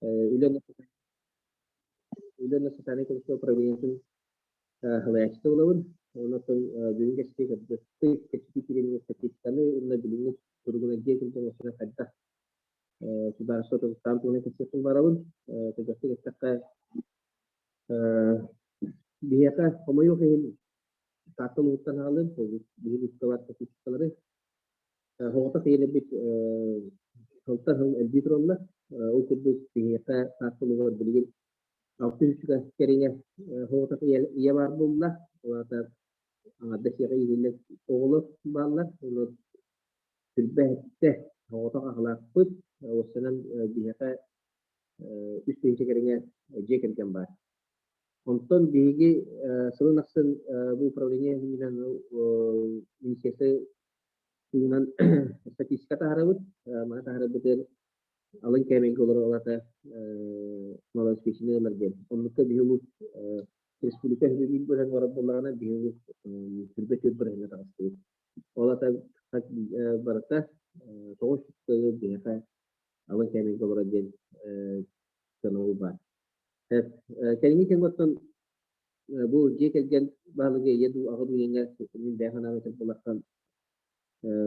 Үлэ Үлэ социальнай көмүскэл управлениетын салайааччыта буолабын. Онон бүгүн кэпсэтии кырдьыктык, кэпсэтии киирэн статистиканы уонна билиҥҥи туругунан дьиэ кэргэн өссө хайдах судаарыстыба тутулуктаан туһунан кэпсиэхпин баҕарабын. Кырдьыктык эттэххэ, биһиэхэ хомойуох иһин Таатта улууһуттан аҕалыым, биһиги улууска статистикалары Соҕотох ийэлэрбит сылтан сыл элбии тураллар. Ол курдук биһиэхэ Таатта улууһугар билигин 600 кэриҥэ соҕотох ийэ баар буолла. Ол аата аҥардас ийэҕэ иитиллэр оҕолор бааллар. Ону түрбэһиттэ соҕотох аҕалаахпыт. Уопсайынан биһиэхэ 3000 кэриҥэ дьиэ кэргэн баар. Онтон биһиги сылын ахсын бу управление иһинэн министерство туһунан статистика таһаарабыт. Маны таһаарарбытыгар алын кээмэйгэ олорор алата малообеспеченный ыаллар диэн. Оннукка биһи улуус республика биир бырыһыан барар буоллаҕына, биһи улуус 24 бырыһыаҥҥа таҕыстыбыт. Ол ата барыта 9 биһиэхэ алын кээмэйгэ олорор диэн сыанабыл баар. Кэлиҥҥи кэмҥэ оттон бу дьиэ кэргэн баһылыга ийэ дуу, аҕа дуу диэҥҥэ мин бэйэ санаабар этэр буоллахха,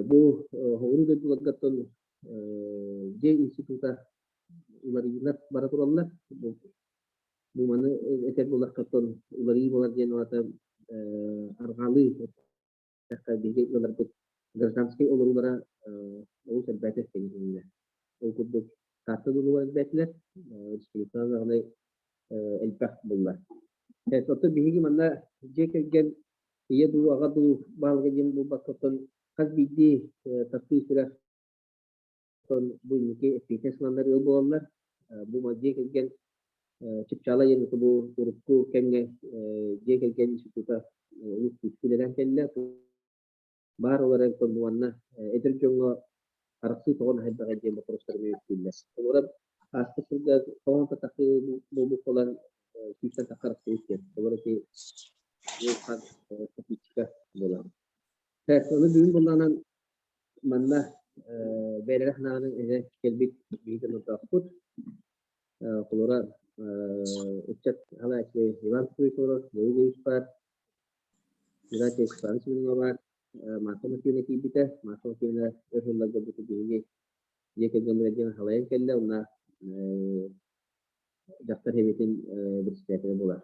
бу соҕуруу дойдуларга оттон дьиэ института уларыйыылар бара тураллар. Бу маны этэр буоллахха оттон уларыйыы буолар диэн аата арҕаалыы эттэххэ биһиги ыалларбыт гражданскай олоруулара олус элбээтэ кэннинэ. Ол курдук Таатта дойдулар элбээтилэр, республикаҕа даҕаны элбэх булла. Оттон биһиги манна дьиэ кэргэн ийэ дуу, аҕа дуу баһылыга диэн буолбакка, оттон хас биирдии таптыыр сүрэх оттон бу инники эппиэтинэс ыланнар ыал буолаллар. Бу дьиэ кэргэн чыпчаала диэн бу урукку кэмҥэ дьиэ кэргэн института олус күүскэ үлэлээн кэллэ. Баар ол эрэн уонна эдэр дьоҥҥо арахсыы тоҕо наһайдаҕай диэн боппуруостар эмиэ үөскүүллэр. Олорор ааспыт сылга тоҕо тахсыы буолбут буолан сүүстэн тахса арахсыбыт диэн. Олор ити улахан статистика буолар. Ону бүгүн буоллаҕынан манна бэйэлэрэ санааны этэ кэлбит биһиги дьоннордоохпут. Холобура ыччат салайааччы Иван Петрович олорор, Луи Ильич баар, Игнатий Степанович Семенова Марфа Матвеевна киирбитэ. Марфа Матвеевна өр сылларга бу биһиги дьиэ кэргэммит диэн салайан кэллэ уонна дьахтар сэбиэтин председателэ буолар.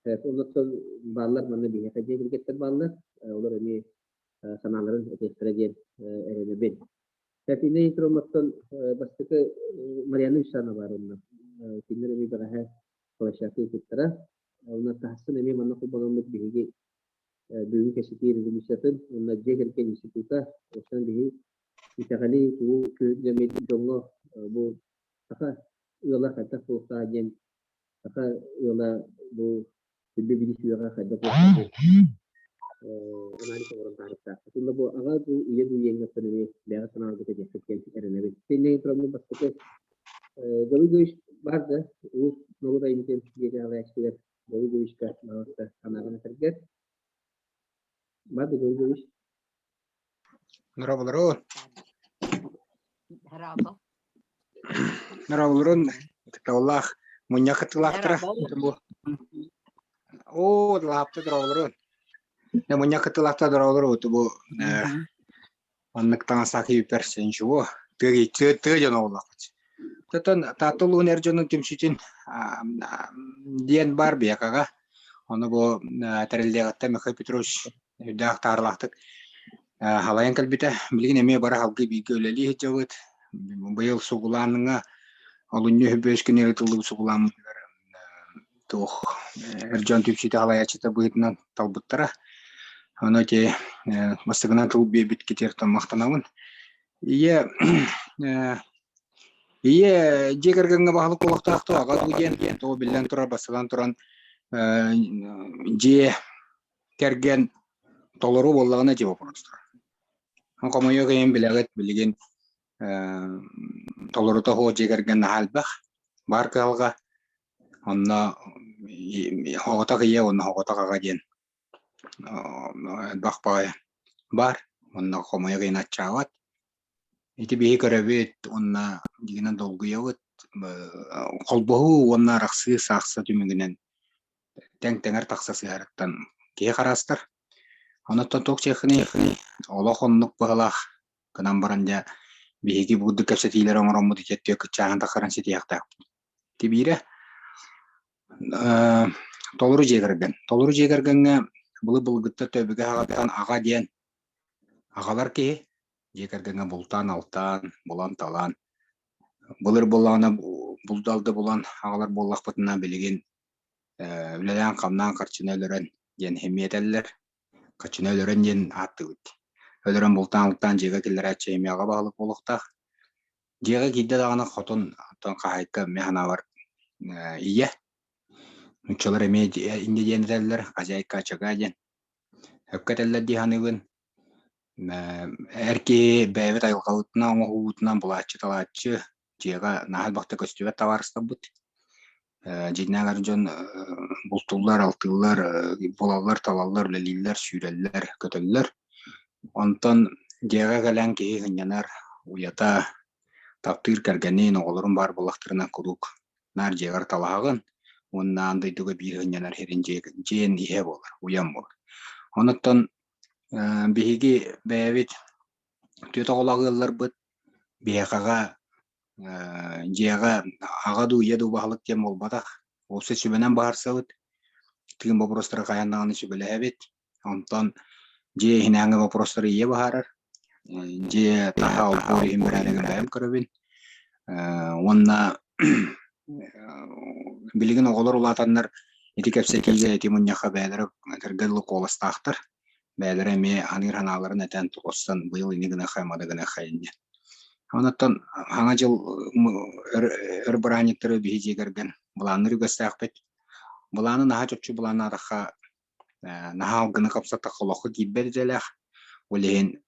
Оннуттан бааллар манна биһиэхэ дьиэ кэргэттэр бааллар. Олор эмиэ санааларын этиэхтэрэ диэн эрэнэбин. Катина Ефремовтан бастакы Марианна Вячеславовна баар онно. Кинилэр эмиэ бэҕэһээ площадка ыыппыттара. Онно таһыстан эмиэ манна холбономмут биһиги бүгүҥҥү кэпсэтии резолюциятын уонна дьиэ кэргэн института уопсайынан биһиги итэҕэли тугу күһүрдэммит дьоҥҥо бу саха ыала хайдах буолуохтааҕа диэн саха ыала бу сүрбэ биир сүрэҕэ хайдах буолуохтааҕа анализ оҥорон таһаарыахтаахпыт. Уонна бу аҕа дуу, ийэ дуу диэҥҥэ эмиэ бэйэҕит санааҕыт этиэххит диэн эрэнэбин. Итиннэ тураммын бастакы Давыдович баар да, улуус норуот айымньытын дьиэтэ салайааччытыгар Давыдовичка баҕалаахта санааҕын этэргэр. Бар да Давыдович. Здраволорун. Здраво. Здраволорун. Ытыктабыллаах мунньах кыттыылаахтара. Оо, лаапты здраволорун. Мунньах кыттыылаахтара здраволору бу Маннык таҥастаах киһиппэр ничего, тыа тыа тыа дьоно буоллахпыт. Оттон Таатта улууһун эр дьонун түмсүүтүн диэн баар биһиэхэҕэ. Ону бу тэриллиэҕиттэн Михаил Петрович үрдээх таһаарыылаахтык халайан кэлбитэ. Билигин эмиэ бары салгыы бииргэ үлэлии сылдьабыт. Быйыл сугулааныҥа олунньу үһүс күнүгэр ыытыллыбыт сугулааммытыгар туох эр дьон түмсүүтэ салайааччыта быһыытынан талбыттара. Ону ити бастакынан тыл биэрбит китиэртэн махтанабын. Ийэ ийэ дьиэ кэргэҥҥэ баһылык олохтоохто аҕа дуу диэн тоҕо биллэн турар бастатан туран дьиэ кэргэн толору буоллаҕына ити боппуруостар. Хомойуох иһин билэҕит билигин толорута суох дьиэ кэргэн наһаа элбэх. Баар кыһалҕа Онно оҕотох ийэ уонна оҕотох аҕа диэн элбэх баҕайы баар. Онно хомойуох иһин аччаабат. Ити биһи көрөбүт уонна дьиҥинэн долгуйабыт. Холбоһуу уонна арахсыы саахса түмүгүнэн тэҥ-тэҥэр тахса сыһарыттан киһи хараастар. Онуттан туох чиэхиний, олох оннук быһалаах гынан баран дьэ биһиги бурдук кэпсэтиилэри оҥороммут ити кыччааһын тахсарын ситиһиэхтээхпит. Тибиирэ толору дьиэ кэргэн. Толору дьиэ кэргэҥҥэ былыр-былыргыттан төбүгэ аҕаттан аҕа диэн аҕалар киһи дьиэ кэргэҥҥэ бултаан-алтаан, булан-талаан былыр буоллаҕына булду-алды булан аҕалар буоллахпытына билигин үлэлээн-хамнаан харчыны өлөрөн диэн эмиэ этэллэр. Харчыны өлөрөн диэн ааттыыбыт. Өлөрөн бултаан-алтаан дьиэгэ киллэрээччи эмиэ аҕа баһылык буолуохтаах. Дьиэҕэ киирдэ даҕаны хотун, оттон хаһаайка эмиэ санаабар ийэ. Нууччалар эмиэ инньэ диэн этэллэр, хозяйка очага диэн. Өккө этэллэр дии саныыбын. Эр киһи бэйэбит айылҕабытынан оҥоһуубутунан булааччы-талааччы, дьиэҕэ наһаа элбэхтэ көстүбэт табаарыстарбыт. Дьиҥнээх эр дьон бултууллар, алтыыллар, булаллар-талаллар, үлэлииллэр, сүүрэллэр, көтөллөр. Онтон дьиэҕэ кэлэн киһи сынньанар, уйата, таптыыр кэргэнин, оҕолорун баар буоллахтарына куруук наар дьиэҕэр талаһаҕын уонна аан дойдуга биир сынньанар сирин дьиэн иһэ буолар, уйан буолар. Онуттан биһиги бэйэбит түөрт оҕолоох ыалларбыт биһиэхэҕэ дьиэҕэ аҕа дуу, ийэ дуу баһылык диэн буолбатах. Уопсай сүбэнэн быһаарсабыт. Тыын боппуруостары хайаан даҕаны сүбэлэһэбит. Онтон дьиэ иһинээҥи боппуруостары ийэ быһаарар. Дьиэ таһа олбуор иһин бэрээдэгин бэйэм көрөбүн. Уонна билигин оҕолор улаатаннар ити кэпсэтиигэ, ити мунньахха бэйэлэрэ этэргэ дылы куоластаахтар. Бэйэлэрэ эмиэ аныыр санааларын этэн туруорсан быйыл ини гыныаххай, маны гыныаххай инньэ. Онуттан Саҥа дьыл өр, өр бырааһынньыктары биһи дьиэ кэргэн былаанныыр үгэстээхпит. Былааны наһаа чопчу былааннаатахха наһаа алгыны хапсаттахха олоххо киирбэт идэлээх. Ол иһин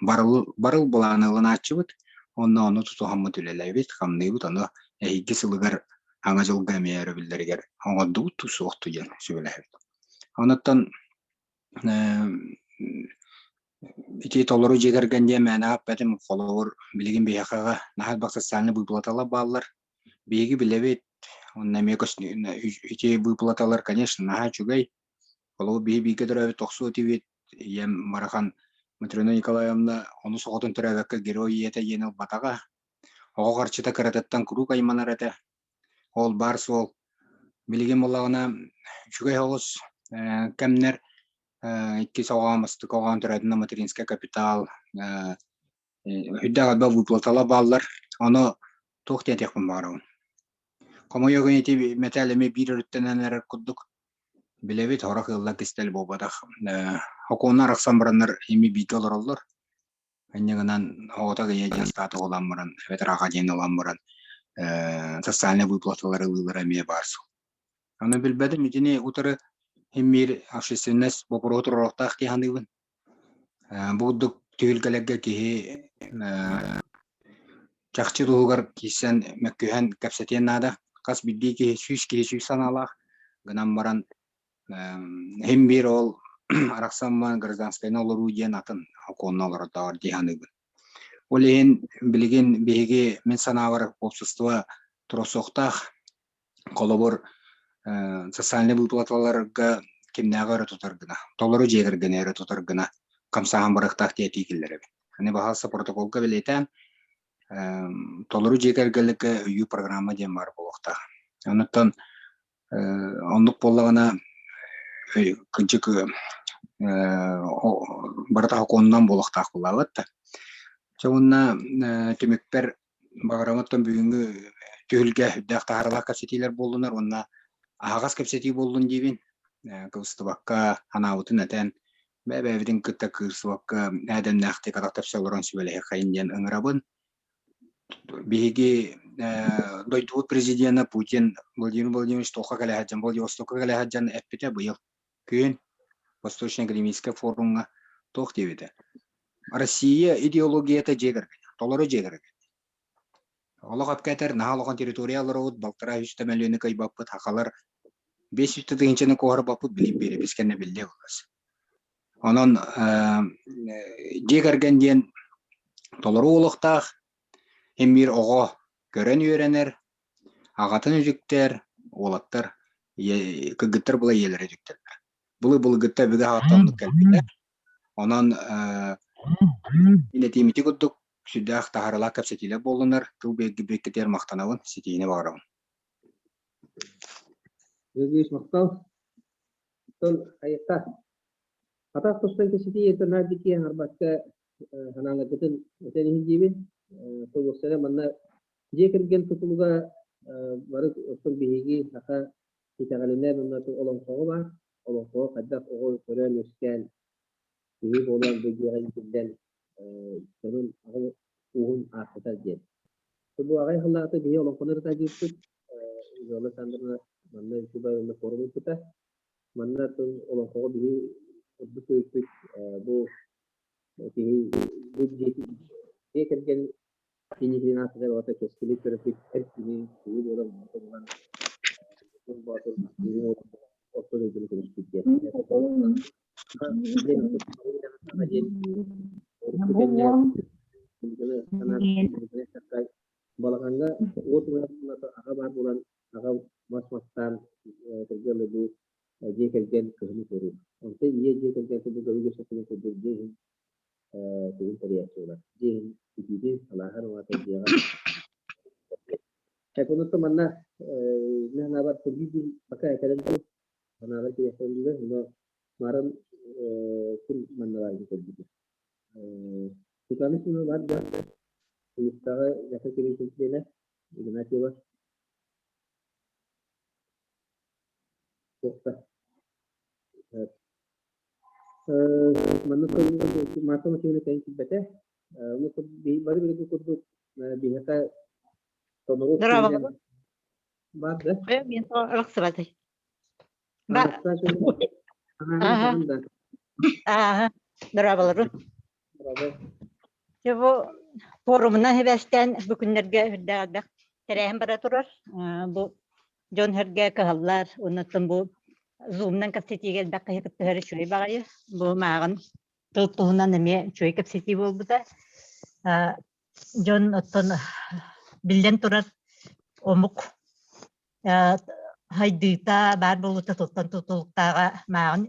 барыл, барыл былааны ылынааччыбыт. Онно ону тутуһаммыт үлэлээбит, хамныыбыт. Ону эһиги сылыгар Саҥа дьылга эмиэ өрөбүллэригэр оҥордубут дуу, суох дуу диэн сүбэлэһэбит. Онуттан ити толору дьиэ кэргэн диэн мээнэҕэ эппэтим. Холобур, билигин биһиэхэҕэ наһаа элбэх социальнай выплаталар бааллар. Биһиги билэбит, уонна эмиэ ити выплаталар, конечно, наһаа үчүгэй. Холобур, биһи бииргэ төрөөбүт тохсуо этибит. Ийэм Марахан Матрена Николаевна ону соҕотун төрөөбөккө герой ийэтэ диэн ылбатаҕа. Оҕо харчыта кыратыттан куруук айманар этэ. Ол баар суол. Билигин буоллаҕына үчүгэй оҕус кэмнэр иккис оҕоом, бастакы оҕоом төрөөтүнэ материнскай капитал үрдээх элбэх выплаталар бааллар. Ону туох диэн этиэхпин баҕарабын. Хомойуох иһин ити мэтээл эмиэ биир өрүттэнэн эрэр курдук. Билэбит, сорох ыаллар кистэл буолбатах. Сокуонна арахсан бараннар ими бииргэ олороллор. Инньэ гынан оҕото ийэ диэн статус ылан баран, эбэтэр аҕа диэн ылан баран, социальнай выплаталары ылыылара эмиэ баар суол. Аны билбэтим итини утары син биир общественность боппуруоһу туруоруохтаах дии саныыбын. Бу курдук түһүлгэлэргэ киһи чахчы туһугар киирсэн, мөккүһэн кэпсэтиэн наада. Хас биирдии киһи сүүс киһи сүүс санаалаах гынан баран Иһин биир ол арахсаммын гражданскайны олоруу диэн атын сокуонна олордоор дии саныыбын. Ол иһин билигин биһиги мин санаабар уопсастыба туруорсуохтаах. Холобур, социальнай выплаталарга кимнээҕи өрө тутар гына, толору дьиэ кэргэни өрө тутар гына хамсааһын барыахтаах диэн этии киллэрэбин. Аны баһаалыста протоколга бэлиэтээн толору дьиэ кэргэлэргэ өйүү программа диэн баар буолуохтаах. Онуттан Оннук буоллаҕына кырдьык барыта сокуонунан буолуохтаах буоллаҕыт да. Дьэ уонна түмүкпэр баҕарабыттан бүгүҥҥү түһүлгэ үрдээх таһааралаах кэпсэтиилэр буоллунар уонна аһаҕас кэпсэтии буоллун диибин. Кыбыстыбакка санаабытын этэн, бэйэ-бэйэбитин кытта кыырсыбакка ээдэмнээхтик атах тэпсэ олорон сүбэлэһиэххэйин диэн ыҥырабын. Биһиги дойдубут президенэ Путин Владимир Владимирович туохха кэлэ сылдьан, Владивостокка кэлэ сылдьан эппитэ быйыл күһүн Восточно-Экономическай форумҥа туох диэбитэ? Россия идеологията дьиэ кэргэн, толору дьиэ кэргэн. Олох эпкэтэр, наһаа улахан территория олоробут, балтараа үс да мөлүйүөнү кыайбаппыт, сахалар 500 тыһыынчаны куоһарбаппыт, билин биэрэпис кэннэ биллиэ буолас. Онон дьиэ кэргэн диэн толору олохтоох, син биир оҕо Көрөн үөрэнэр, аҕатын үтүктэр, уолаттар, кыргыттар була ийэлэрэ үтүктэллэр. Былы-былыргытта өбүгэ аҕаттан оннук кэлбитэ. Онон мин этиим ити курдук сүрдээх таһаарыылаах кэпсэтиилэр буоллунар, тыл биэрбиккитигэр махтанабын, ситиини баҕарабын. Үгүс махтал. Оттон хайыкка атах тустан кэпсэтии это наадики аҥарбакка санааларгытын этэн иһин диибин. Тугуссара манна дьиэ кэргэн тутулуга бары оттон биһиги саха итэҕэлинэн уонна олоҥхоҕо баар. Олоҥхоҕо хайдах оҕо төрөөн-үөскээн киһи буолан бу дьиэҕэ иитиллэн дьонун аҕа ууһун ааттатар диэн. Бу аҕай сыллаата биһи олоҥхону ырытаадьыппыт Изола Александровна манна үчүгэй уонна форум ыыппыта. Манна олоҥхоҕо биһи ордук көйүппүт бу киһи бу дьиэ кэргэн киниһин аатыгар уота кэскили төрөппүт эр киһи киһи буолан буолан боотур орто дойдуну көмүскүүр диэн. Балаҕаҥҥа уот аҕа баар буолан аҕа мас мастаан этэргэ дылы бу дьиэ кэргэн кыһыны туоруур. Онтон ийэ дьиэ кэргэн курдук өбүгэ сокуонун курдук дьиэ иһин тугун тэрийээччи буолар. Дьиэ иһин итиитин, алааһын уонна дьиэҕэ Онуттан манна мин санаабар биир пока этэрин санаабар кириэхтэрин но марын ким манна баар көрбүтүм. Светлана Семенова бар да Ыйыттаҕы Яка Кириллин чилиэнэ Игнатьева Туохта Манна Марта Матвеевна кэлин киирбэтэ. Бары билэргэ курдук биһиэхэ тоноҕу Здорово. Бар да? Мен ылықсыбатай. Ба. Ага. Ага. Здраволору. Бу форумунан хибэстээн бу күннэргэ үрдээх элбэх тэрээһин бара турар. Бу дьон сэргэ кыһаллар. Оннуттан бу зумнан кэпсэтиигэ элбэх киһи кыттыһар үчүгэй баҕайы. Бу мааҕын тыл туһунан эмиэ үчүгэй кэпсэтии буолбута. Дьон оттон биллэн турар омук хайдыыта баар буолуута туттан тутулуктааҕа мааҕын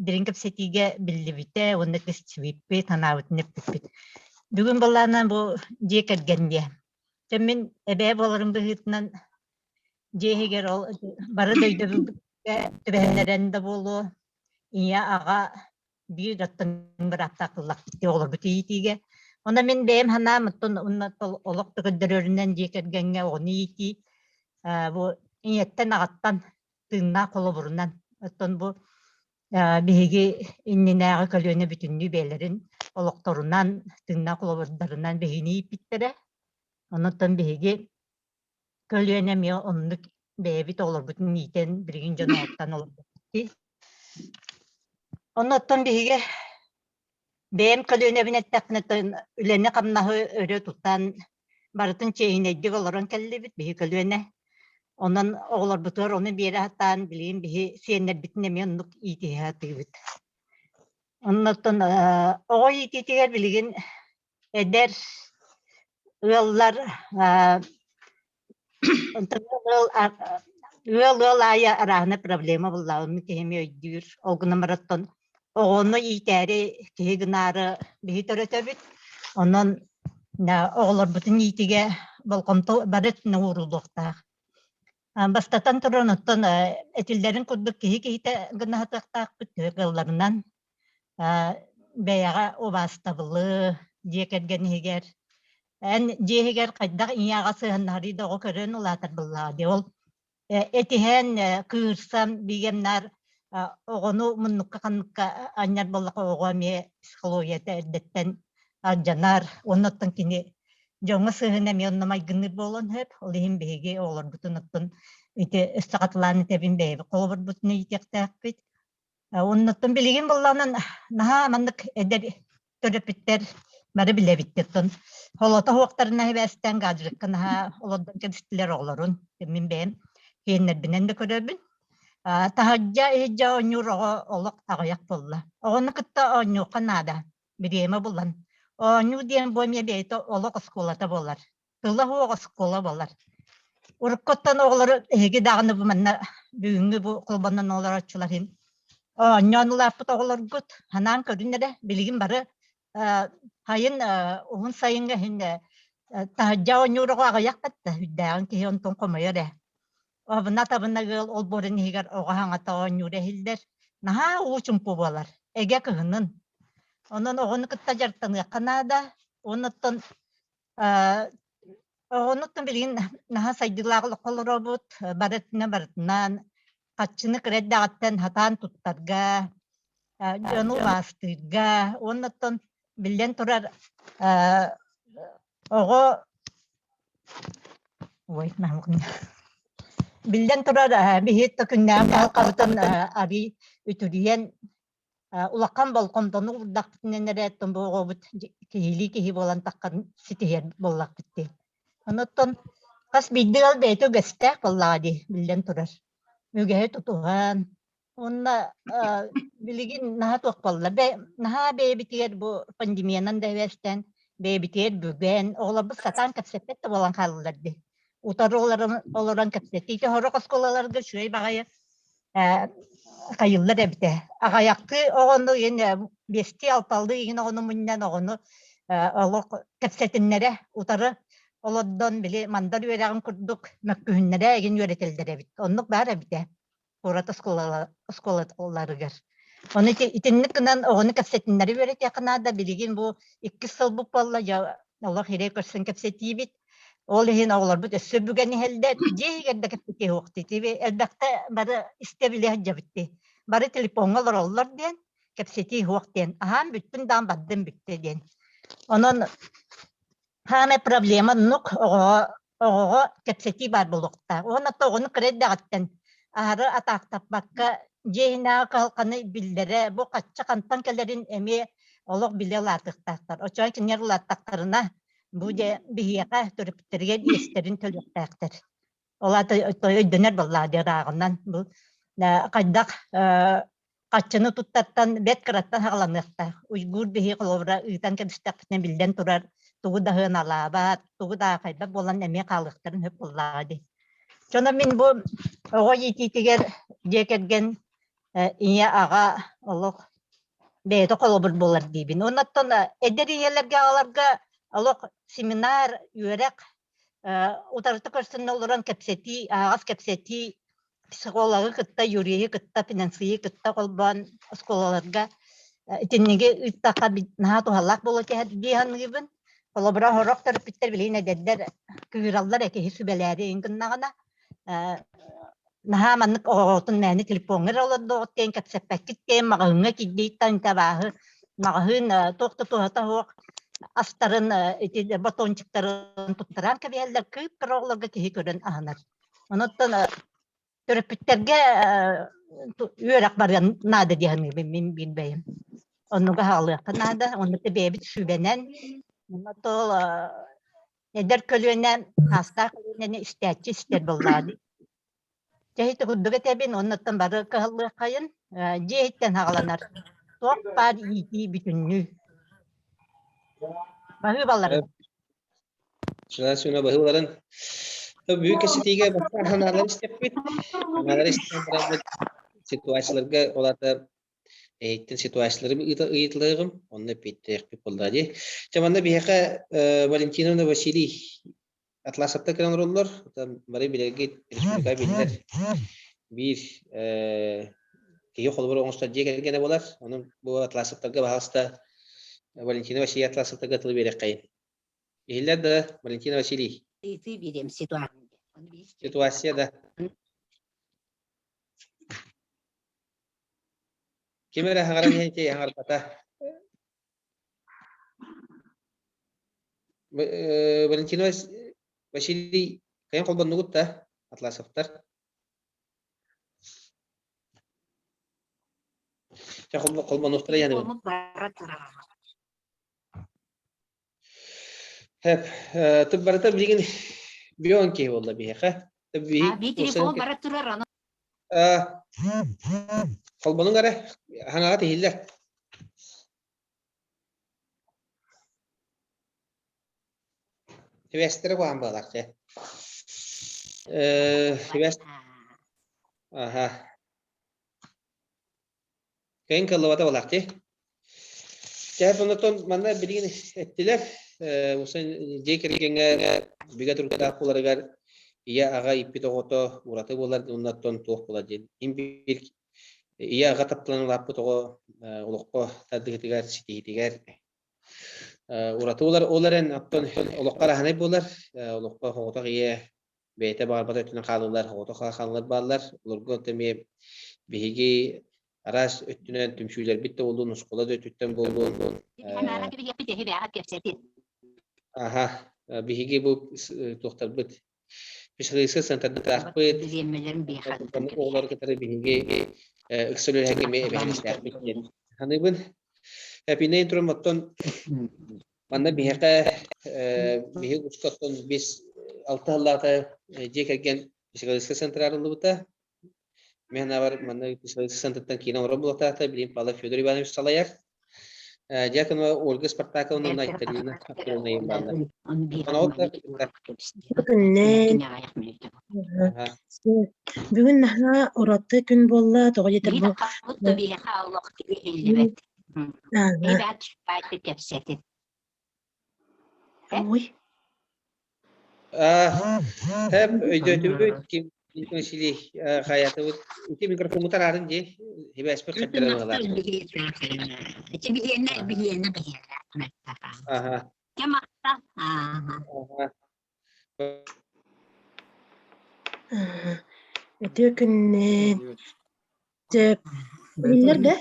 дириҥ кэпсэтиигэ биллибитэ уонна көстүбүппүт, санаабытын эппиппит. Бүгүн былаанан бу дьиэ кэргэн диэ. Дьэ мин эбээ буоларым быһыытынан дьиэ иһигэр ол бары да өйдөбүлгэ түбэһиннэрэн да буолуо, ийэ аҕа биир оттон бырааттаах ыллахпыт дии оҕолорбут иитиигэ. Онон мин бэйэм санаам оттон олох да көрдөрөрүнэн дьиэ кэргэҥҥэ оҕону иитии бу ийэттэн аҕаттан тыыннаах холобурунан оттон бу биһиги иннинээҕи көлүөнэ бүтүннүү бэйэлэрин олохторунан тыыннаах холобурдарынан биһигини ииппиттэрэ. Онон биһиги көлүөнэ эмиэ оннук бэйэбит оҕолорбутун иитэн билигин дьон оҥоттон олорбуппут дии. Оннуттан биһиги бэйэм көлүөнэбин эттэхпинэ үлэни-хамнаһы өрө тутан барытын чиэһинэйдик олорон кэллибит биһи көлүөнэ. Онон оҕолорбутугар ону биэрэ сатаан билигин биһи сиэннэрбитин эмиэ оннук иитиһэ сатыыбыт. Оннуттан оҕо иитиитигэр билигин эдэр ыаллар ыал-ыал аайы арааһынай проблема буллаҕын киһи эмиэ өйдүүр. Ол гынан баран оҕону иитээри киһи гынаары биһи төрөтөбүт. Онон оҕолорбутун иитигэ болҕомто бары өттүнэн ууруллуохтаах. Бастатан туран, оттон этиллэрин курдук киһи киһитэ гына сатыахтаахпыт төһө кыалларынан бэйэҕэ убаастабылы дьиэ кэргэн иһигэр эн дьиэ иһигэр хайдах ийэ-аҕа сыһыаннаһарый да оҕо көрөн улаатар буоллаҕа дии ол этиһэн кыырсан биигэмнэр оҕону муннукка ханныкка анньар буоллахха оҕо эмиэ психологията эрдэттэн алдьанар оннуттан кини дьоҥҥо сыһыана эмиэ онно майгынныыр буолуон сөп ол иһин биһиги оҕолорбутун оттон ити өссө хатылаан этэбин бэйэбит холобурбутун иитиэхтээхпит. Оннуттан билигин буоллаҕынан наһаа маннык эдэр төрөппүттэр бары билэбит оттон холото суохтарына сибээстээн гаджекка наһаа олордон кэбистилэр оҕолорун. Мин бэйэм сиэннэрбинэн да көрөбүн. Таһырдьа иһирдьэ оонньуур оҕо олох аҕыйах буолла. Оҕону кытта оонньуохха наада, бириэмэ булан. Оонньуу диэн бу эмиэ бэйэтэ олох оскуолата буолар. Тыла суох оскуола буолар. Уруккуттан оҕолору эһиги даҕаны бу манна бүгүҥҥү бу холбонон олорооччулар иһин оонньоон улааппыт оҕолоргут санаан көрүн эрэ билигин бары сайын уһун сайыҥҥа иһин таһырдьа оонньуур оҕо аҕыйах да үрдээҕин киһи онтон хомойор ээ. Абына-табына ыал олбуорун иһигэр оҕо саҥата оонньуура иһиллэр. Наһаа уу чумпу буолар. Эгэ кыһынын. Онон оҕону кытта дьарыктаныахха наада. Оннуттан Оҕонуттан билигин наһаа сайдыылаах олоххо олоробут, бары өттүнэн барытынан харчыны кыра эрдэҕиттэн сатаан туттарга, дьону убаастыырга уонна оттон биллэн турар оҕо ой биллэн турар биһиги да күннээҕи кыһалҕабытын арый үтүрүйэн Улахан болҕомтону уурдахпытынан эрэ оттон бу оҕобут киһилии киһи буолан таххан ситиһэр буоллахпыт дии. Онуттан хас биирдии ыал бэйэтэ үгэстээх буоллаҕа дии, биллэн турар. Үгэһи тутуһан уонна билигин наһаа туох буолла наһаа бэйэбитигэр бу пандемиянан да эбээстээн бэйэбитигэр бүгэн оҕолорбут сатаан кэпсэппэт да буолан хааллылар дии. Утары олорон, олорон кэпсэтии сорох оскуолаларга үчүгэй баҕайы хайыллар эбитэ. Аҕайахтыы оҕону иһин биэстии алталыы иһин оҕону мунньан оҕону олох кэпсэтиннэрэ утары олордон били мандар үөрэҕин курдук мөккүһүннэрэ игин үөрэтэллэр эбит. Оннук баар эбитэ куорат оскуолаларыгар. Ону итинник гынан оҕону кэпсэтиннэри үөрэтиэххэ наада. Билигин бу иккис сылбыт буолла, дьэ олох иһирэй көрсөн кэпсэтиибит. Ол иһин оҕолорбут өссө бүгэн иһэллэр. Дьиэ иһигэр да кэпсэтиэ суохтуу. Элбэхтэ бары истэ-билэ сылдьабыт дии. Бары телефоҥҥа олороллор диэн, кэпсэтии суох диэн. Аһаан бүттүм даҕаны бардым бүттэ диэн. Онон Хаамай проблема оннук оҕоҕо оҕоҕо кэпсэтии баар буолуохтаах. Уонна оҕону кыра эрдэҕиттэн аһары атаахтаппакка дьиэ иһинээҕи кыһалҕаны биллэрэ, бу хачча хантан кэлэрин эмиэ олох билэ улаатыахтаахтар. Оччоҕо кинилэр улааттахтарына бу дьэ биһиэхэ төрөппүттэригэр иэстэрин төлүөхтээхтэр. Ол аата өйдөнөр буоллаҕа дии ырааҕынан бу хайдах хаччыны туттартан бэрт кыраттан саҕаланыахтаах. Уйгуур биһи холобура ыытан кэбистэхпитинэ биллэн турар тугу да сыаналаабат, тугу да аахайбат буолан эмиэ хаалыахтарын сөп буоллаҕа дии. Дьоно мин бу оҕо иитиитигэр дьиэ кэргэн ийэ аҕа олох бэйэтэ холобур буолар диибин. Оннуттан эдэр ийэлэргэ аҕаларга олох семинар, үөрэх утарыта көрсөн олорон кэпсэтии, аһаҕас кэпсэтии психологы кытта, юриһы кытта, финансиһы кытта холбоон оскуолаларга итинниги ыыттахха наһаа туһалаах буолуо дии саныыбын. Холобура, сорох төрөппүттэр билигин эдэрдэр кыыраллар э киһи сүбэлээри иҥ гыннаҕына наһаа маннык оҕоҕутун мээнэ телефоҥҥа эрэ олордоҕут диэн кэпсэппэккит диэн маҕаһыыҥҥа киирдииттэн табааһы маҕаһыын туох да туһата суох астарын ити батончиктарын туттаран кэбиһэллэр кыып-кыра оҕолорго киһи көрөн аһынар. Онуттан төрөппүттэргэ үөрэх барыан наада дии саныыбын мин биир бэйэм. Оннуга аһаҕалыахха наада, оннук бэйэбит сүбэнэн, онно тол Эдэр көлүөнэ, саастаах көлүөнэни истээччи истэр буоллаҕа дии. Дьэ ити курдук этэбин, оннуттан бары кыһаллыаххайын, дьиэ иһиттэн саҕаланар. Туох баар иитии бүтүннүү. Баһыыбаларын. Сүнэ баһыыларын. Бүгүн кэситиигэ бастаан санаалар истэппит. Санаалар истэн бараммыт ситуацияларга ол аата Эһиттэн ситуациялары ыйыталыаҕым, онно эппиэттэһиэхпит буоллаҕа дии. Дьэ, манна биһиэхэ Валентиновна Василий Атласовтар кэлэн олороллор. Бары билэргит республика биллэр биир киһи холобур оҥостор дьиэ кэргэнэ буолар. Онон бу Атласовтарга баһаалыста Валентина Василий Атласовтарга тылы биэриэххэйин. Иһиллэр да, Валентина Василий? Ыйытыы биэриэм ситуация. Ситуация да. Ким эрэ аһаҕаран иһэн киһи аһаҕарбата. Валентина Василий кайын холбоннугут да Атласовтар? Чэ холбонуохтара Телефоммут бара турар. Хэп, тып барыта билигин бион киһи буолла биһиэхэ. Би телефон бара турар аны. Холбонуҥ эрэ, хаҥаҕа тиһиллэр. Сибээстэрэ куһаҕан быһалаах дьэ. Сибээс аха. Кыайын кыаллыбата буолаах дии. Дьэ, онтон манна билигин эттилэр, усан дьиэ кэргэҥҥэ бигэ туруктаах буоларыгар ийэ аҕа ииппит оҕото ураты буолар уонна туох буолар диэн. Им биир ийэ аҕа тапталын улааппыт оҕо олоххо тардыһыытыгар, ситиһиитигэр ураты буолар. Ол эрэн оттон олоххо араһынай буолар. Олоххо соҕотох ийэ бэйэтэ баҕарбат өттүнэн хаалылар, соҕотох хаалалар бааллар. Олорго эмиэ биһиги араас өттүнэн түмсүүлэрбит да буоллун, оскуола да өттүттэн буоллун. Аха, биһиги бу туохтарбыт психологическай центрдаахпыт, оҕолору кытары биһиги ыкса үлэлэһэргэ эмиэ эбээһинэстээхпит диэн саныыбын. Эпинэйин туран оттон манна биһиэхэ биһиги устаттан биэс алта сыллаата дьиэ кэргэн психологическай центр арыллыбыта. Мин санаабар манна психологическай центртан киинэ оҥорор буолуохтаахтар. Билигин Павлов Федор Иванович салайар. Дьяконова Ольга Спартаковна уонна Айталина Петровна бааллар. Күннээн Бүгүн наһаа ураты күн буолла, тоҕо диэтэр бу Ой. Хэп өйдөөтүбүт ким Василий хайатыбыт ити микрофону тараарын дии хибээспит хаттара быһалаах. Аха. Аха. Үтүө күннээн. Дьэ, биллэр да?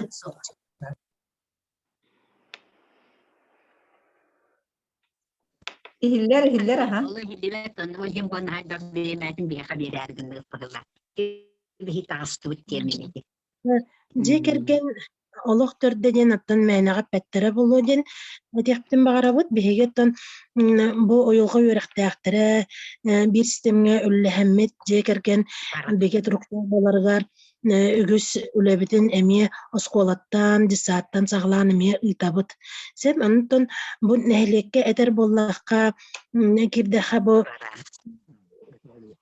Иһиллэр, иһиллэр аха. Ол иһиллибэт, онно иһин бу наһаа бириэмэтин биһиэхэ биэрээр гыннык быһыылаах. Биһи таҕыстыбыт тиэмэлэри. Дьиэ кэргэн олох төрдө диэн оттон мээнэҕэ эппэттэрэ буолуо диэн этиэхпитин баҕарабыт. Биһиги оттон бу уйулҕа үөрэхтээхтэрэ биир системҥэ үллэһэммит дьиэ кэргэн бигэ туруктаах буоларыгар үгүс үлэбитин эмиэ оскуолаттан, детсадтан саҕалаан эмиэ ыытабыт. Сеп онтон бу нэһилиэккэ этэр буоллахха, киирдэххэ бу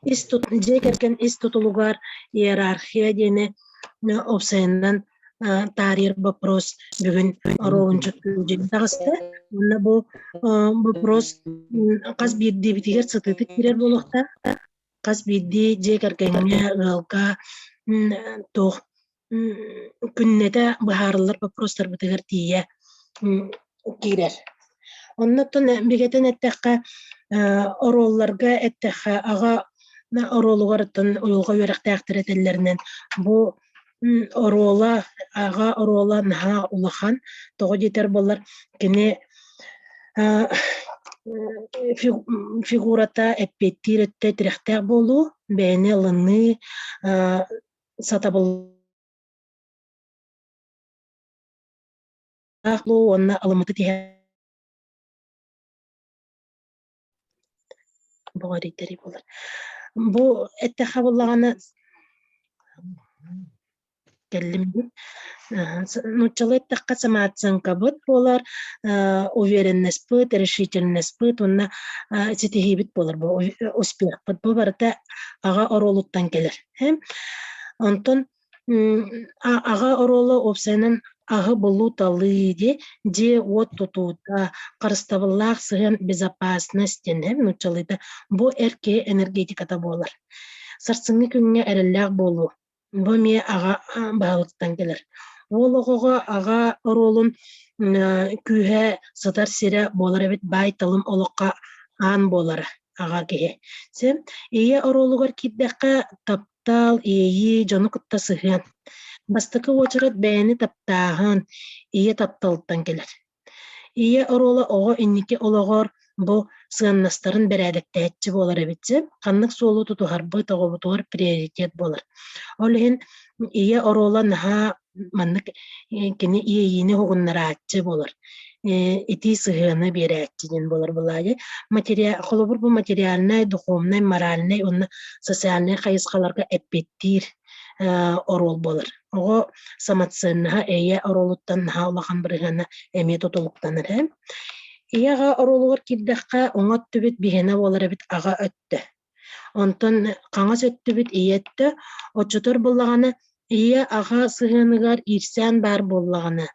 ис тут дьиэ кэргэн ис тутулугар иерархия диэни уопсайынан таарыйар вопрос бүгүн оруолунчук дьиҥ таҕыста. Уонна бу вопрос хас биирдиибитигэр сытыытык киирэр буолуохтаах. Хас биирдии дьиэ кэргэҥҥэ, ыалга туох күннэтэ быһаарыллар боппуруостарбытыгар тиийэ киирэр. Оннуттан бигэтэн эттэххэ, оруолларга эттэххэ, аҕа оруолугар оттон уйулҕа үөрэхтээхтэрэ этэллэринэн, бу оруола, аҕа оруола наһаа улахан. Тоҕо диэтэр буоллар, кини фигурата эппиэттиир өттө тирэхтээх буолуу, бэйэни ылыныы, сатабыллаах буолуу уонна ылыммыты тиһэ Боҕорийтэрий буолар. Бу эттэххэ буоллаҕына кэллим Нууччалыы эттэххэ самооценкабыт буолар, уверенностьпыт, решительностьпыт уонна ситиһиибит буолар бу успехпыт. Бу барыта аҕа оруолуттан кэлэр. Онтон Аҕа оруола уопсайынан аһы булуу-талыы дии, дьиэ-уот тутуута, харыстабыллаах сыһыан безопасность диэн ээ нууччалыыта бу эр киһи энергетиката буолар. Сарсыҥҥы күҥҥэ эрэллээх буолуу. Бу эмиэ аҕа баһылыктан кэлэр. Уол оҕоҕо аҕа оруолун күүһэ сытар сирэ буолар эбит баай-талым олоххо аан буолара аҕа киһи. Син ийэ оруолугар киирдэххэ таптал, иэйии, дьону кытта сыһыан. Бастакы уочарат бэйэни таптааһын, ийэ тапталыттан кэлэр. Ийэ оруола оҕо инники олоҕор бу сыаннастарын бэрээдэктээччи буолар эбит сөп. Ханнык суолу тутуһарбыт оҕобутугар приоритет буолар. Ол иһин ийэ оруола наһаа маннык кини иэйиини уһугуннарааччы буолар. Итии сыһыаны биэрээччи диэн буолар былаайы. Холобур бу материальнай, духовнай, моральнай уонна социальнай хайысхаларга эппиэттиир оруол буолар. Оҕо самоценноһа эйэ оруолуттан наһаа улахан бырыһыана эмиэ тутулуктанар. Ийэ аҕа оруолугар киирдэххэ, уҥа өттүбүт биһиэнэ буолар эбит аҕа өттө. Онтон хаҥас өттүбүт ийэ өттө, оччотор буоллаҕына ийэ аҕа сыһыаныгар иирсээн баар буоллаҕына,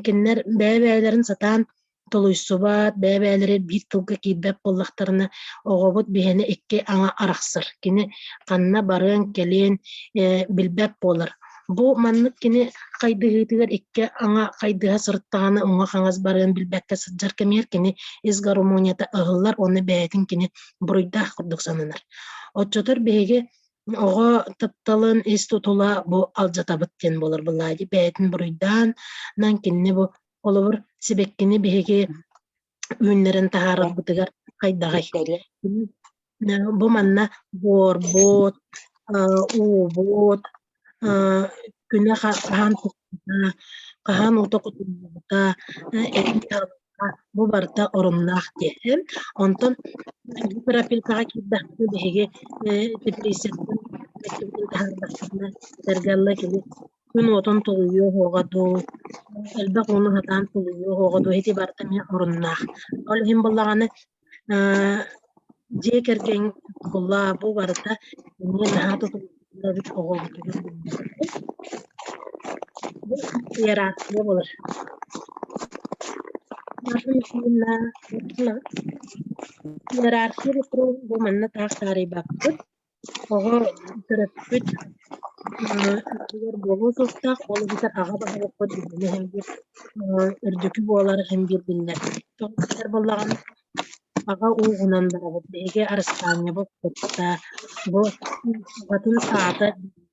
кинилэр бэйэ-бэйэлэрин сатаан толуйсубат, бэйэ-бэйэлэрэ биир тылга киирбэт буоллахтарына, оҕобут биһиэнэ икки аҥа арахсар. Кини ханна барыан-кэлиэн билбэт буолар. Бу маннык кини хайдыһыытыгар икки аҥа хайдыһа сырыттаҕына уҥа-хаҥас барыан билбэккэ сылдьар кэмигэр кини ис гармонията ыһыллар уонна бэйэтин кини буруйдаах курдук сананар. Оччотор биһиги оҕо тапталын ис тутула бу алдьатабыт диэн буолар былаадьы бэйэтин буруйдаан нан кинини бу холобур сибэккини биһиги үүннэрэн таһаарарбытыгар хайдаҕай бу манна буорбут уубут күнэ хаһан хаһан уута кутуллубута бу барыта оруннаах диэн. Онтон гиперопекаҕа киирдэхпитинэ биһиги депрессияттан таһаардахпытына этэргэ кини күн уотун тулуйуо суоҕа дуу, элбэх ууну сатаан тулуйуо суоҕа дуу, ити барыта эмиэ оруннаах. Ол иһин буоллаҕына дьиэ кэргэн тутула бу барыта эмиэ наһаа тутуллубут оҕобутугар бу иерархия буолар. Иерархия бу манна таах таарыйбаппыт. Оҕо төрөппүт үрдүгэр буолуо суохтаах, ол эбэтэр аҕа баһылыкпыт биһигини иһин биир үрдүкү буолар иһин биир биллэр. Тоҕо этэр буоллаҕына, аҕа ууһунан барабыт. Биһиги араспаанньабыт кытта бу аҕатын аата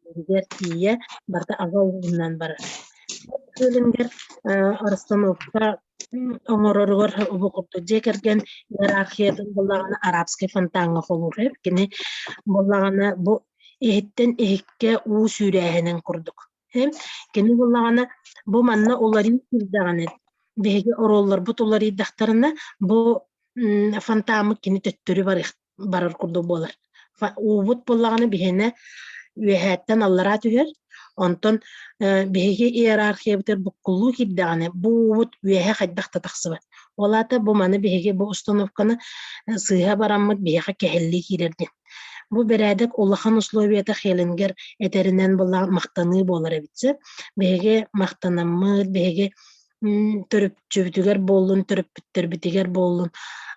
биллэригэр тиийэ барыта аҕа ууһунан барар. Күөлүнгэр расстановка оҥороругар бу курдук дьиэ кэргэн иерархиятын буоллаҕына арабскай фонтаҥҥа холуур кини буоллаҕына бу иһиттэн иһиккэ уу сүүрээһинин курдук кини буоллаҕына бу манна уларыйыы киирдэҕинэ биһиги оруолларбыт уларыйдахтарына бу фонтаммыт кини төттөрү барыах барар курдук буолар. Уубут буоллаҕына биһиэнэ үөһээттэн аллараа түһэр, онтон биһиги иерархиябытыгар буккуллуу киирдэҕинэ бу уубут үөһэ хайдах да тахсыбат. Ол аата бу маны биһиги бу установканы сыыһа бараммыт биһиэхэ кэһиллии киирэр диэн. Бу бэрээдэк улахан условията Хелингер этэринэн буоллаҕа махтаныы буолар эбит сөп. Биһиги махтанаммыт, биһиги төрүпчүбүтүгэр буоллун, төрөппүттэрбитигэр буоллун,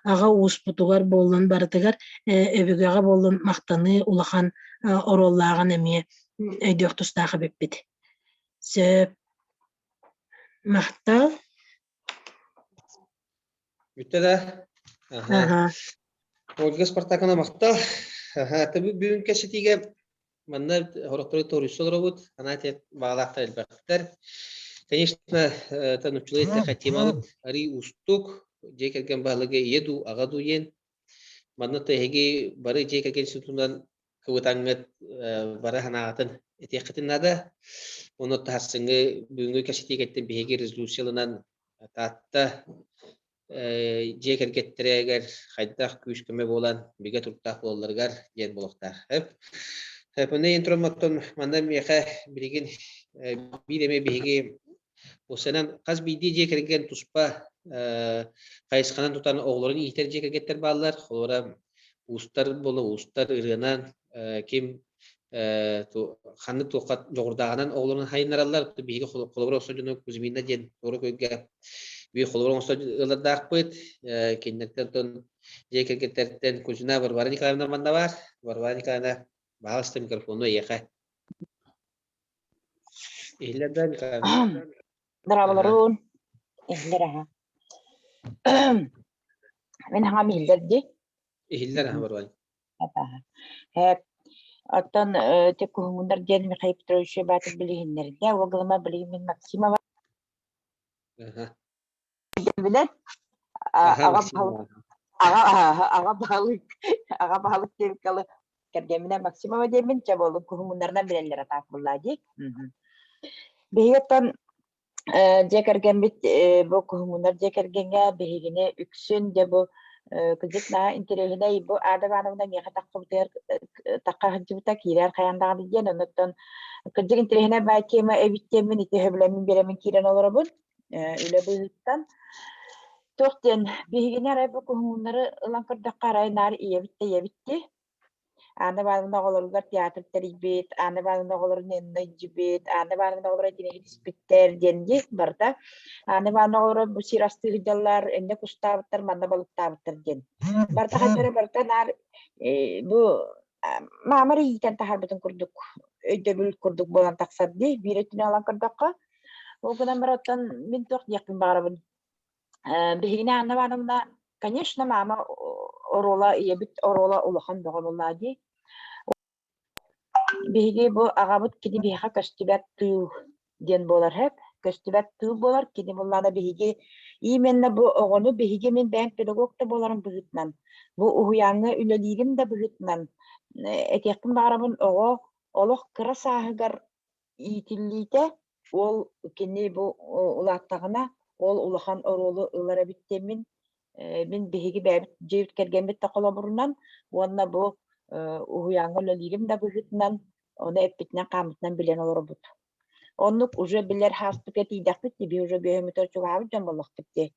аҕа ууспутугар буоллун, барытыгар өбүгэҕэ буоллун махтаныы улахан оруоллааҕын эмиэ өйдүөх тустаах эбиппит. Сөп. Махтал. Бүттэ да? Аха. Ольга Спартаковна махтал. Аха, бүгүн кэситиигэ Манна хорохтору торуйса олоробут, анаате баҕалаахтар элбэхтэр. Конечно, нуччалыы эттэххэ темабыт арый уустук, дьиэ кэргэн баһылыга ийэ дуу, аҕа дуу диэн. Манна то эһиги бары дьиэ кэргэн институтунан кыбытаҥҥыт бары санааҕытын этиэххитин наада. Ону таһарсыҥҥы бүгүҥҥү кэпсэтиигэттэн биһиги резолюцияланан Таатта дьиэ кэргэттэригэр хайдах күүс-көмө буолан бигэ туруктаах буолалларыгар диэн буолуохтаах. Эп. Интромоттон манна миэхэ билигин биир эмэ биһиги Усанан хас биирдии дьиэ кэргэн туспа хайысханан тутан оҕолорун иитэр дьиэ кэргэттэр бааллар. Холобура уустар буола уустар ырыанан ким ханнык туохха дьоҕурдааҕынан оҕолорун хайыннараллар. Биһиги холобура оҥостор дьону Кузьмина диэн туора көйгө биир холобура оҥостор ыаллардаахпыт. Кинилэртэн оттон дьиэ кэргэттэртэн Кузьмина Варвара Николаевна манна баар. Варвара Николаевна, баһаалыста микрофону эйиэхэ. Иһиллэр да Николаевна? Дорооболорун. Иһиллэр аха. Мин хаҥам иһиллэр дии. Иһиллэр аха Варвара. Оттон те куһуҥуннар диэн Михаил Петрович баатыр билиһиннэрдэ. Уоглама билигин мин Максимова билэр. Аҕа аҕа аҕа баһылык аҕа баһылык диэбиккалы кэргэмминэ Максимова диэммин чэ буоллун куһуҥуннарынан билэллэр атаак буллаа дии. Биһиги оттон Дьиэ кэргэммит бу куһуҥунар дьиэ кэргэҥҥэ биһигини үксүн дьэ бу кырдьык наһаа интэриэһинэй бу Ада Ивановна миэхэ таххыбытыгар тахха сылдьыбыта киирэр хайаан даҕаны диэн оннуттан кырдьык интэриэһинэй баай тема эбит диэммин ити сөбүлэммин биэрэммин киирэн олоробун үлэ быыһыттан. Туох диэн, биһигини арай бу куһуҥуннары ылан көрдөххө арай наар ийэбит да ийэбит дии. Анна Ивановна оҕолоругар театр тэрийбит, Анна Ивановна оҕолорун инна илдьибит, Анна Ивановна оҕолоро итини ситиспиттэр диэн дии барыта. Анна Ивановна оҕолоро бу сир астыы сылдьаллар, иннэ кустаабыттар, манна балыктаабыттар диэн. Барыта хайдара барыта наар бу маама эрэ иитэн таһаарбытын курдук өйдөбүл курдук буолан тахсар дии биир өттүнэн ылан көрдөххө. Ол гынан баран оттон мин туох диэхпин баҕарабын Биһигини Анна Ивановна, конечно, маама оруола, ийэбит оруола улахан бөҕө буоллаҕа дии. Биһиги бу аҕабыт кини биһиэхэ көстүбэт тыыл диэн буолар һэп. Көстүбэт тыыл буолар, кини буоллаҕына биһиги именно бу оҕону биһиги мин бэйэм педагог да буоларым быһыытынан, бу уһуйааҥҥа үлэлиирим да быһыытынан этиэхпин баҕарабын оҕо олох кыра сааһыгар иитиллиитэ уол кини бу улааттаҕына ол улахан оруолу ылар эбит диэммин мин биһиги бэйэбит дьиэбит кэргэммит да холобурунан уонна бу уһуйааҥҥа үлэлиирим да быһыытынан ону эппитинэн-хааммытынан билэн олоробут. Оннук уже билэр хааспытыгар тиийдэхпит дии, биһи уже бүөһүммүтүгэр чугаһаабыт дьон буоллахпыт дии.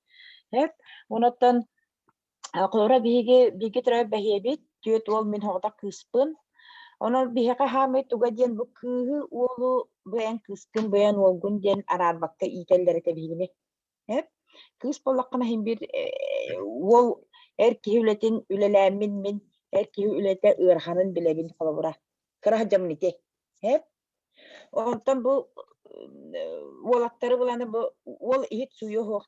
Эп, онуттан Холобура, биһиги бииргэ төрөөбүт бэһиэбит, түөрт уол мин соҕотох кыыспын. Онон биһиэхэ хаамай туга диэн бу кыыһы уолу бу эн кыыскын, бу эн уолгун диэн араарбакка иитэллэр этэ биһигини. Эп. Кыыс буоллаххына иһин биир уол эр киһи үлэтин үлэлээммин мин эр киһи үлэтэ ыараханын билэбин холобура. Кыра сылдьаммын ити. Эп. Онтон бу уолаттары буланы бу уол иһит сууйуо суох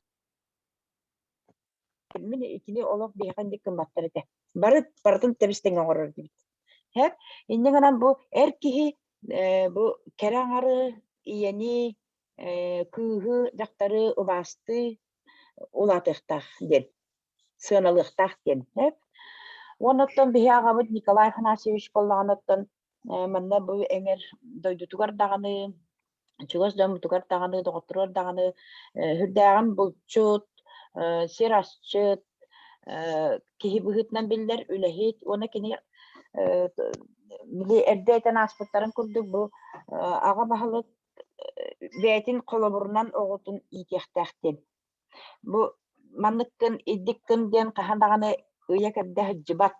Мин итини олох биһиэхэ инник гымматтар этэ. Бары барытын тэбис-тэҥҥэ оҥорор этибит. Һэп инньэ гынан бу эр киһи э, бу кэрэ аҥары, ийэни, э, кыыһы, дьахтары убаастыы улаатыахтаах диэн, сыаналыахтаах диэн. Һэп Уонна оттон биһи аҕабыт Николай Афанасьевич буоллаҕына оттон э, манна бу эҥэр дойдутугар даҕаны чугас дьоммутугар даҕаны, доҕотторугар даҕаны сүрдээҕин булчут, сир асчыт, киһи быһыытынан биллэр үлэһит уонна кини били эрдэ этэн ааспыттарын курдук бу аҕа баһылык бэйэтин холобурунан оҕотун иитиэхтээх диэн. Бу манныккын, иддиккин диэн хаһан даҕаны ыйа-кэрдэ сылдьыбат.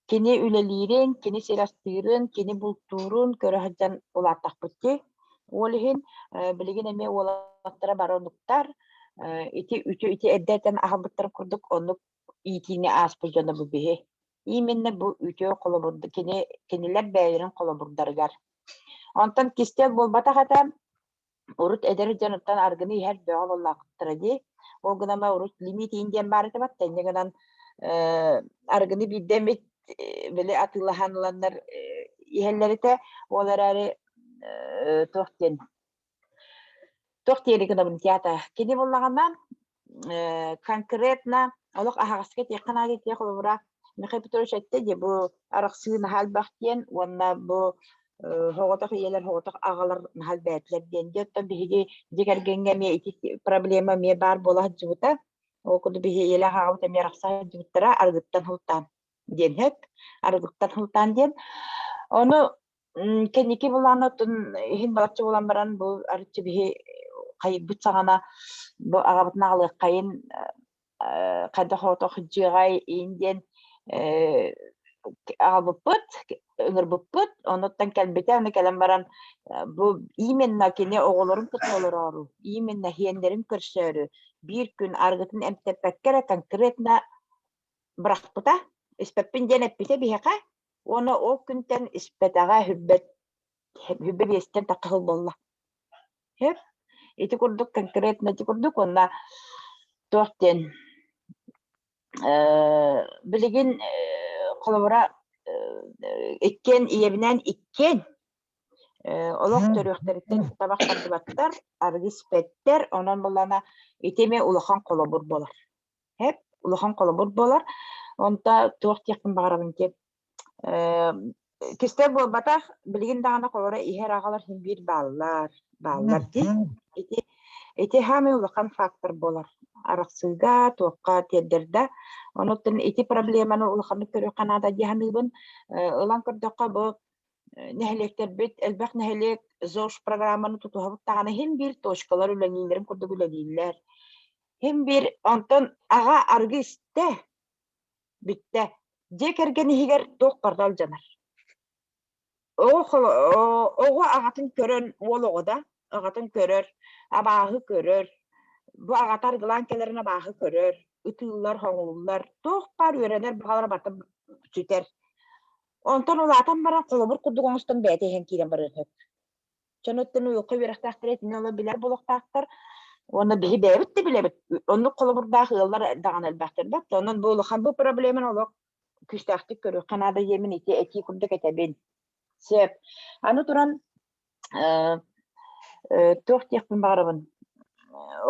Кини үлэлиирин, кини сир астыырын, кини бултуурун көрө сылдьан улааттахпыт дии. Ол иһин билигин эмиэ уолаттара бары оннуктар. Ити үтүө ити эрдэ этэн аһалбыттарын курдук оннук иитиини ааспыт дьоно бу биһи. Именно бу үтүө холобур кини кинилэр бэйэлэрин холобурдарыгар. Онтон кистэл буолбатах этэ Урут эдэр дьонуттан арыгыны иһэр бөҕө буоллахтара дии. Ол гынан баран урут лимиит диэн баар этэ батта инньэ гынан арыгыны биирдэ эмит били атыылаһан ыланнар иһэллэр этэ. Ол эрээри туох диэн туох диэри гынабын театр. Кини буоллаҕына конкретно олох аһаҕаска этиэххэ наада этиэх холобура Михаил Петрович эттэ дии бу арахсыы наһаа элбэх диэн уонна бу соҕотох ийэлэр соҕотох аҕалар наһаа элбээтилэр диэн дии оттон биһиги дьиэ кэргэҥҥэ эмиэ ити проблема эмиэ баар буола сылдьыбыта ол курдук биһиги ийэлээх аҕабыт эмиэ арахса сылдьыбыттара арыгыттан сылтаан диэн сөп арыгыттан сылтаан диэн ону Кэнники былаана оттон иһин балачча буолан баран бу арыччы биһи хайыйбыт саҕана бу аҕабытын аҕалыаххайын хайдах оҕотох дьиэҕэй иин диэн аҕалбыппыт, ыҥырбыппыт. Онуттан кэлбитэ, аны кэлэн баран бу именно кини оҕолорун кытта олороору, именно һиэннэрин көрсөөрү биир күн арыгытын эмтэппэккэ эрэ конкретно бырахпыта, испэппин диэн эппитэ биһиэхэ Уонна ол күнтэн испэтэҕэ сүрбэт сүрбэ биэстэн тахха сыл буолла. Сөп. Ити курдук конкретно ити курдук уонна туох диэн билигин холобура иккиэн ийэбинээн иккиэн олох төрүөхтэриттэн табах тардыбаттар, арыгы испэттэр, онон буоллаҕына ити эмиэ улахан холобур буолар. Һэп, улахан холобур буолар. Онто туох диэхпин баҕарабын диэн кистэл буолбатах, билигин даҕаны холоро иһэр аҕалар син биир бааллар, бааллар дии. Ити ити саамай улахан фактор буолар. Арахсыыга, туохха тиэрдэр да. Онуттан ити проблеманы улаханнык көрүөххэ наада дии саныыбын. Ылан көрдөххө, бу нэһилиэктэрбит элбэх нэһилиэк ЗОЖ программаны тутуһабыт даҕаны иһин биир точкалар үлэлииллэрин курдук үлэлииллэр. Һин биир онтон аҕа арыгы истэ, бүттэ. Дьиэ кэргэн иһигэр туох барыта алдьанар. Оҕо аҕатын көрөн, уол оҕо да аҕатын көрөр, абааһы көрөр, бу аҕата арыгылаан кэлэрин абааһы көрөр, ытыыллар, хоҥуллар, туох баар үөрэнэр баҕалара барыта сүтэр. Онтон улаатан баран холобур курдук оҥостон бэйэтэ иһэн киирэн барыан сөп. Дьон уйулҕа үөрэхтээхтэрэ итини ыла билэр буолуохтаахтар. Уонна биһи бэйэбит да билэбит. Оннук холобурдаах ыаллар даҕаны элбэхтэр да. Онон бу улахан бу проблеманы олох күүстээхтик көрүөххэ наада диэмин ити этии курдук этэбин. Сөп. Аны туран туох диэхпин баҕарабын.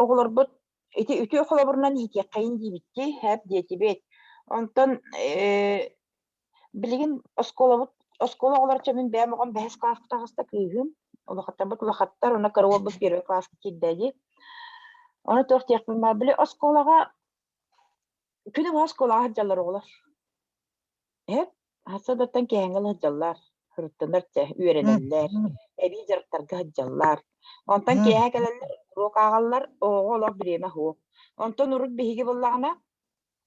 Оҕолорбут ити үтүө холобурунан иитиэххэйин диибиттии, һээп диэтибит. Онтон Билигин оскуолабыт оскуола оҕолоро чэ мин бэйэм оҕом бэһис кылааска таҕыста кыыһым, улахаттарбыт улахаттар, уонна кыра уолбут первый кылааска киирдэ дии. Ону туох диэхпин баар, били оскуолаҕа күнү быһа оскуолаҕа сылдьаллар оҕолор. Эһэт сарсыардаттан киэһээҥҥи сылдьаллар, сырыттынар чэ, үөрэнэллэр, эбии дьарыктарга сылдьаллар. Онтон киэһэ кэлэллэр, уруок ааҕаллар, оҕоҕо олох бириэмэ суох. Онтон урут биһиги буоллаҕына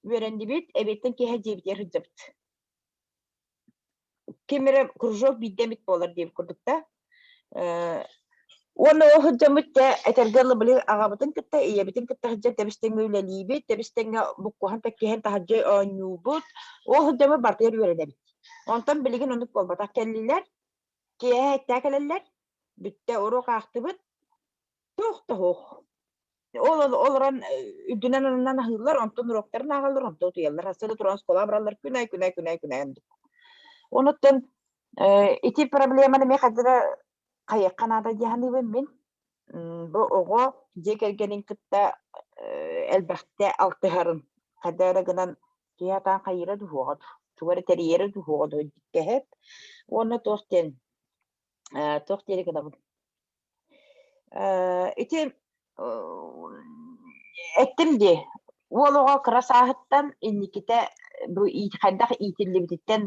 Үөрэннибит, эбиэттэн киэһэ дьиэбитигэр сылдьабыт. Ким эрэ кружок биирдэ эмит буолар диэбит курдук да. Э, уонна ол сылдьаммыт дьэ этэргэ дылы били аҕабытын кытта, ийэбитин кытта сылдьан тэбис-тэҥҥэ үлэлиибит, тэбис-тэҥҥэ буккуһан тэккиһэн таһырдьа оонньуубут. Ол сылдьаммыт барытыгар үөрэнэбит. Онтон билигин оннук буолбатах кэллилэр, киэһэ эттээ кэлэллэр, бүттэ уруок аахтыбыт, Туох да суох. Ол олорон үрдүнэн аннынан аһыыллар, онтон уруоктарын ааҕаллар, онтон утуйаллар. Сарсыарда туран оскуолаҕа бараллар, күн аайы, күн аайы, күн аайы, күн аайы оннук. Онуттан ити проблеманы эмиэ хайдах эрэ хайыахха наада дии саныыбын мин. Бу оҕо дьиэ кэргэнин кытта элбэхтэ алтыһарын хайдах эрэ гынан киһи атаан хайыыра дуу суоҕа дуу, тугу эрэ тэрийэрэ дуу суоҕа дуу дэһэт. Уонна туох диэн туох диэри гынабын Ити эттим дии, уол оҕо кыра сааһыттан инникитэ бу хайдах иитиллибититтэн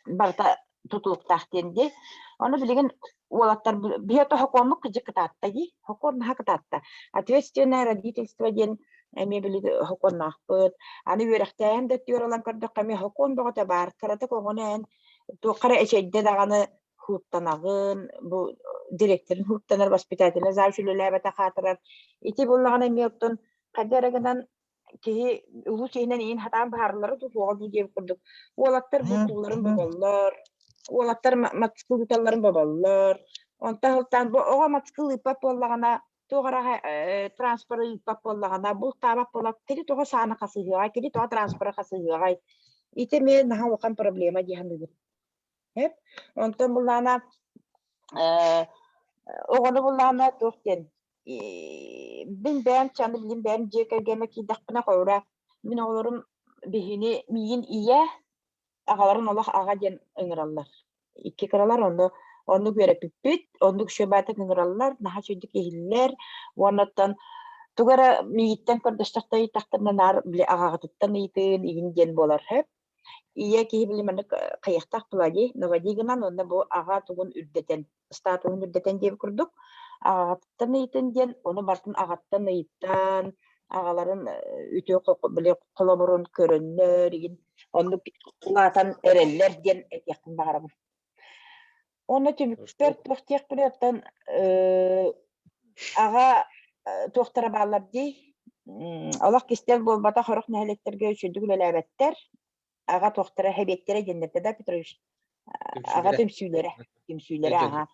барыта тутулуктаах диэн дии. Ону билигин уолаттар биһи ото сокуоммут кыдьык кытаатта дии, сокуон наһаа кытаатта. Ответственное родительство диэн эмиэ билиги сокуоннаахпыт. Аны үөрэхтээһин да өттүгэр ылан көрдөххө эмиэ сокуон бөҕөтө баар. Кыратык оҕону эн туохха эрэ эчэйдэ даҕаны һууттанаҕын, бу директорын һууттанар, воспитательнай завуч үлэлээбэтэх аатырар. Ити буоллаҕына эмиэ оттон хайда эрэ гынан киһи улуус иһинэн иин хатаан быһаарыллара дуу суоҕа дуу диэбит курдук. Уолаттар бултуулларын боболлор, уолаттар матскыл ыыталларын боболлор. Онтон сылтаан бу оҕо матскыл ыыппат буоллаҕына, туох эрэ транспоры ыыппат буоллаҕына, бултаабат буоллар, кини тоҕо сааны хасыһыаҕай, кини тоҕо транспоры хасыһыаҕай? Ити эмиэ наһаа улахан проблема дии саныыбын. Эп. Онтон буллаана э, оҕону буллаана туох диэн мин бэйэм чаны билин бэйэм дьиэ кэргэммэр киирдэхпинэ холобура мин оҕолорум биһини миигин ийэ аҕаларын олох аҕа диэн ыҥыраллар. Икки кыралар онно оннук үөрэппиппит, оннук үчүгэй ыҥыраллар, наһаа үчүгэйдик иһиллэр уонна оттон тугу эрэ миигиттэн көрдөстөхтө ыйыттахтарына наар били аҕаҕытыттан ыйытыын игин диэн буолар сөп. Ийэ киһи били маннык хайыахтаах буолаа дии, наводи гынан уонна бу аҕа тугун үрдэтэн, статуһун үрдэтэн диэбит курдук, аҕаҕыттан ыйытын диэн, ону барытын аҕаттан ыйытан, аҕаларын үтүө били холобурун көрөннөр игин оннук улаатан эрэллэр диэн этиэхпин баҕарабын. Уонна түмүкпэр туох диэхпиний оттон аҕа туохтара бааллар дии олох кистэл буолбатах сорох нэһилиэктэргэ үчүгэйдик үлэлээбэттэр аҕа туохтара сэбиэттэрэ диэннэрдэ да Петрович аҕа түмсүүлэрэ түмсүүлэрэ аха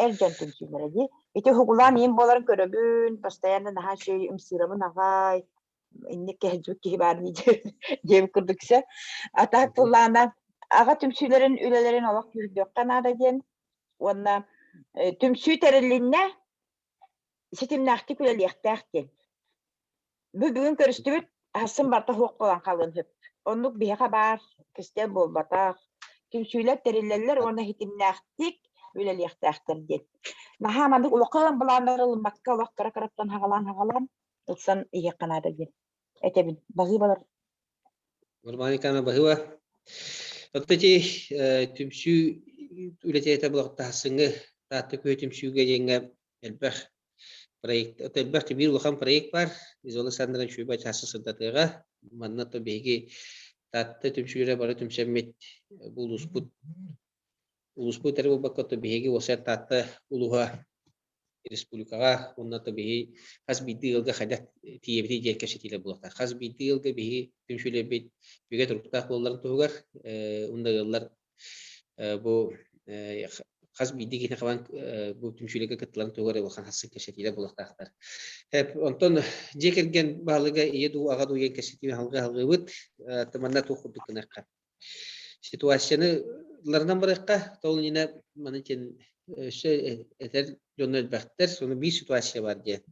эр дьон түмсүүлэрэ дии ити уһугулаан иин буоларын көрөбүн постоянно наһаа үчүгэй ымсыырабын аҕай инник кэһэлдьибит киһи баар диэбит курдук сэ. А так тыллаана аҕа түмсүүлэрин үлэлэрин олох күүһүрдүөххэ наада диэн уонна түмсүү тэрилиннэ ситимнээхтик үлэлиэхтээх диэн. Бу бүгүн көрүстүбүт, сарсын барыта суох буолан хаалыан сөп. Оннук биһиэхэ баар, кистэл буолбатах. Түмсүүлэр тэриллэллэр уонна ситимнээхтик үлэлиэхтээхтэр диэн. Наһаа маннык улахан былааннары ылыммакка олох кыра-кыраттан хаҕалаан-хаҕалаан ылсан иһиэххэ наада диэн этэбин. Баһыыбалар. Нормальникана баһыыба. Оттон ити түмсүү үлэтэ булахтаһсыҥҥы Таатта күһө түмсүүгэ диэҥҥэ элбэх. Проект элбэх биир улахан проект баар. Изола Александровна үчүгэй чаасы сырдатыаҕа. Манна то биһиги Таатта түмсүүлэрэ бары түмсэммит бу улууспут улууспут эрэ буолбакка то биһиги уосайар Таатта улууһа республикаҕа уонна то биһи хас биирдии ыалга хайдах тиийэбитий диэн кэпсэтиилэр буолуохтаах. Хас биирдии ыалга биһи түмсүүлэрбит бигэ туруктаах буолларын туһугар уонна ыаллар бу хас биирдии киһини хабан бу түмсүүлэргэ кыттыларын туһугар улахан хассын кэпсэтиилэр буолуохтаахтар. Онтон дьиэ кэргэн баһылыга ийэ дуу, аҕа дуу диэн кэпсэтиини халгыы халгыыбыт. Манна туох курдук гыныахха. Ситуацияны ларынан барыахха, ол иннинэ маны диэн өссө этэр дьонно элбэхтэр, сону биир ситуация бар диэн.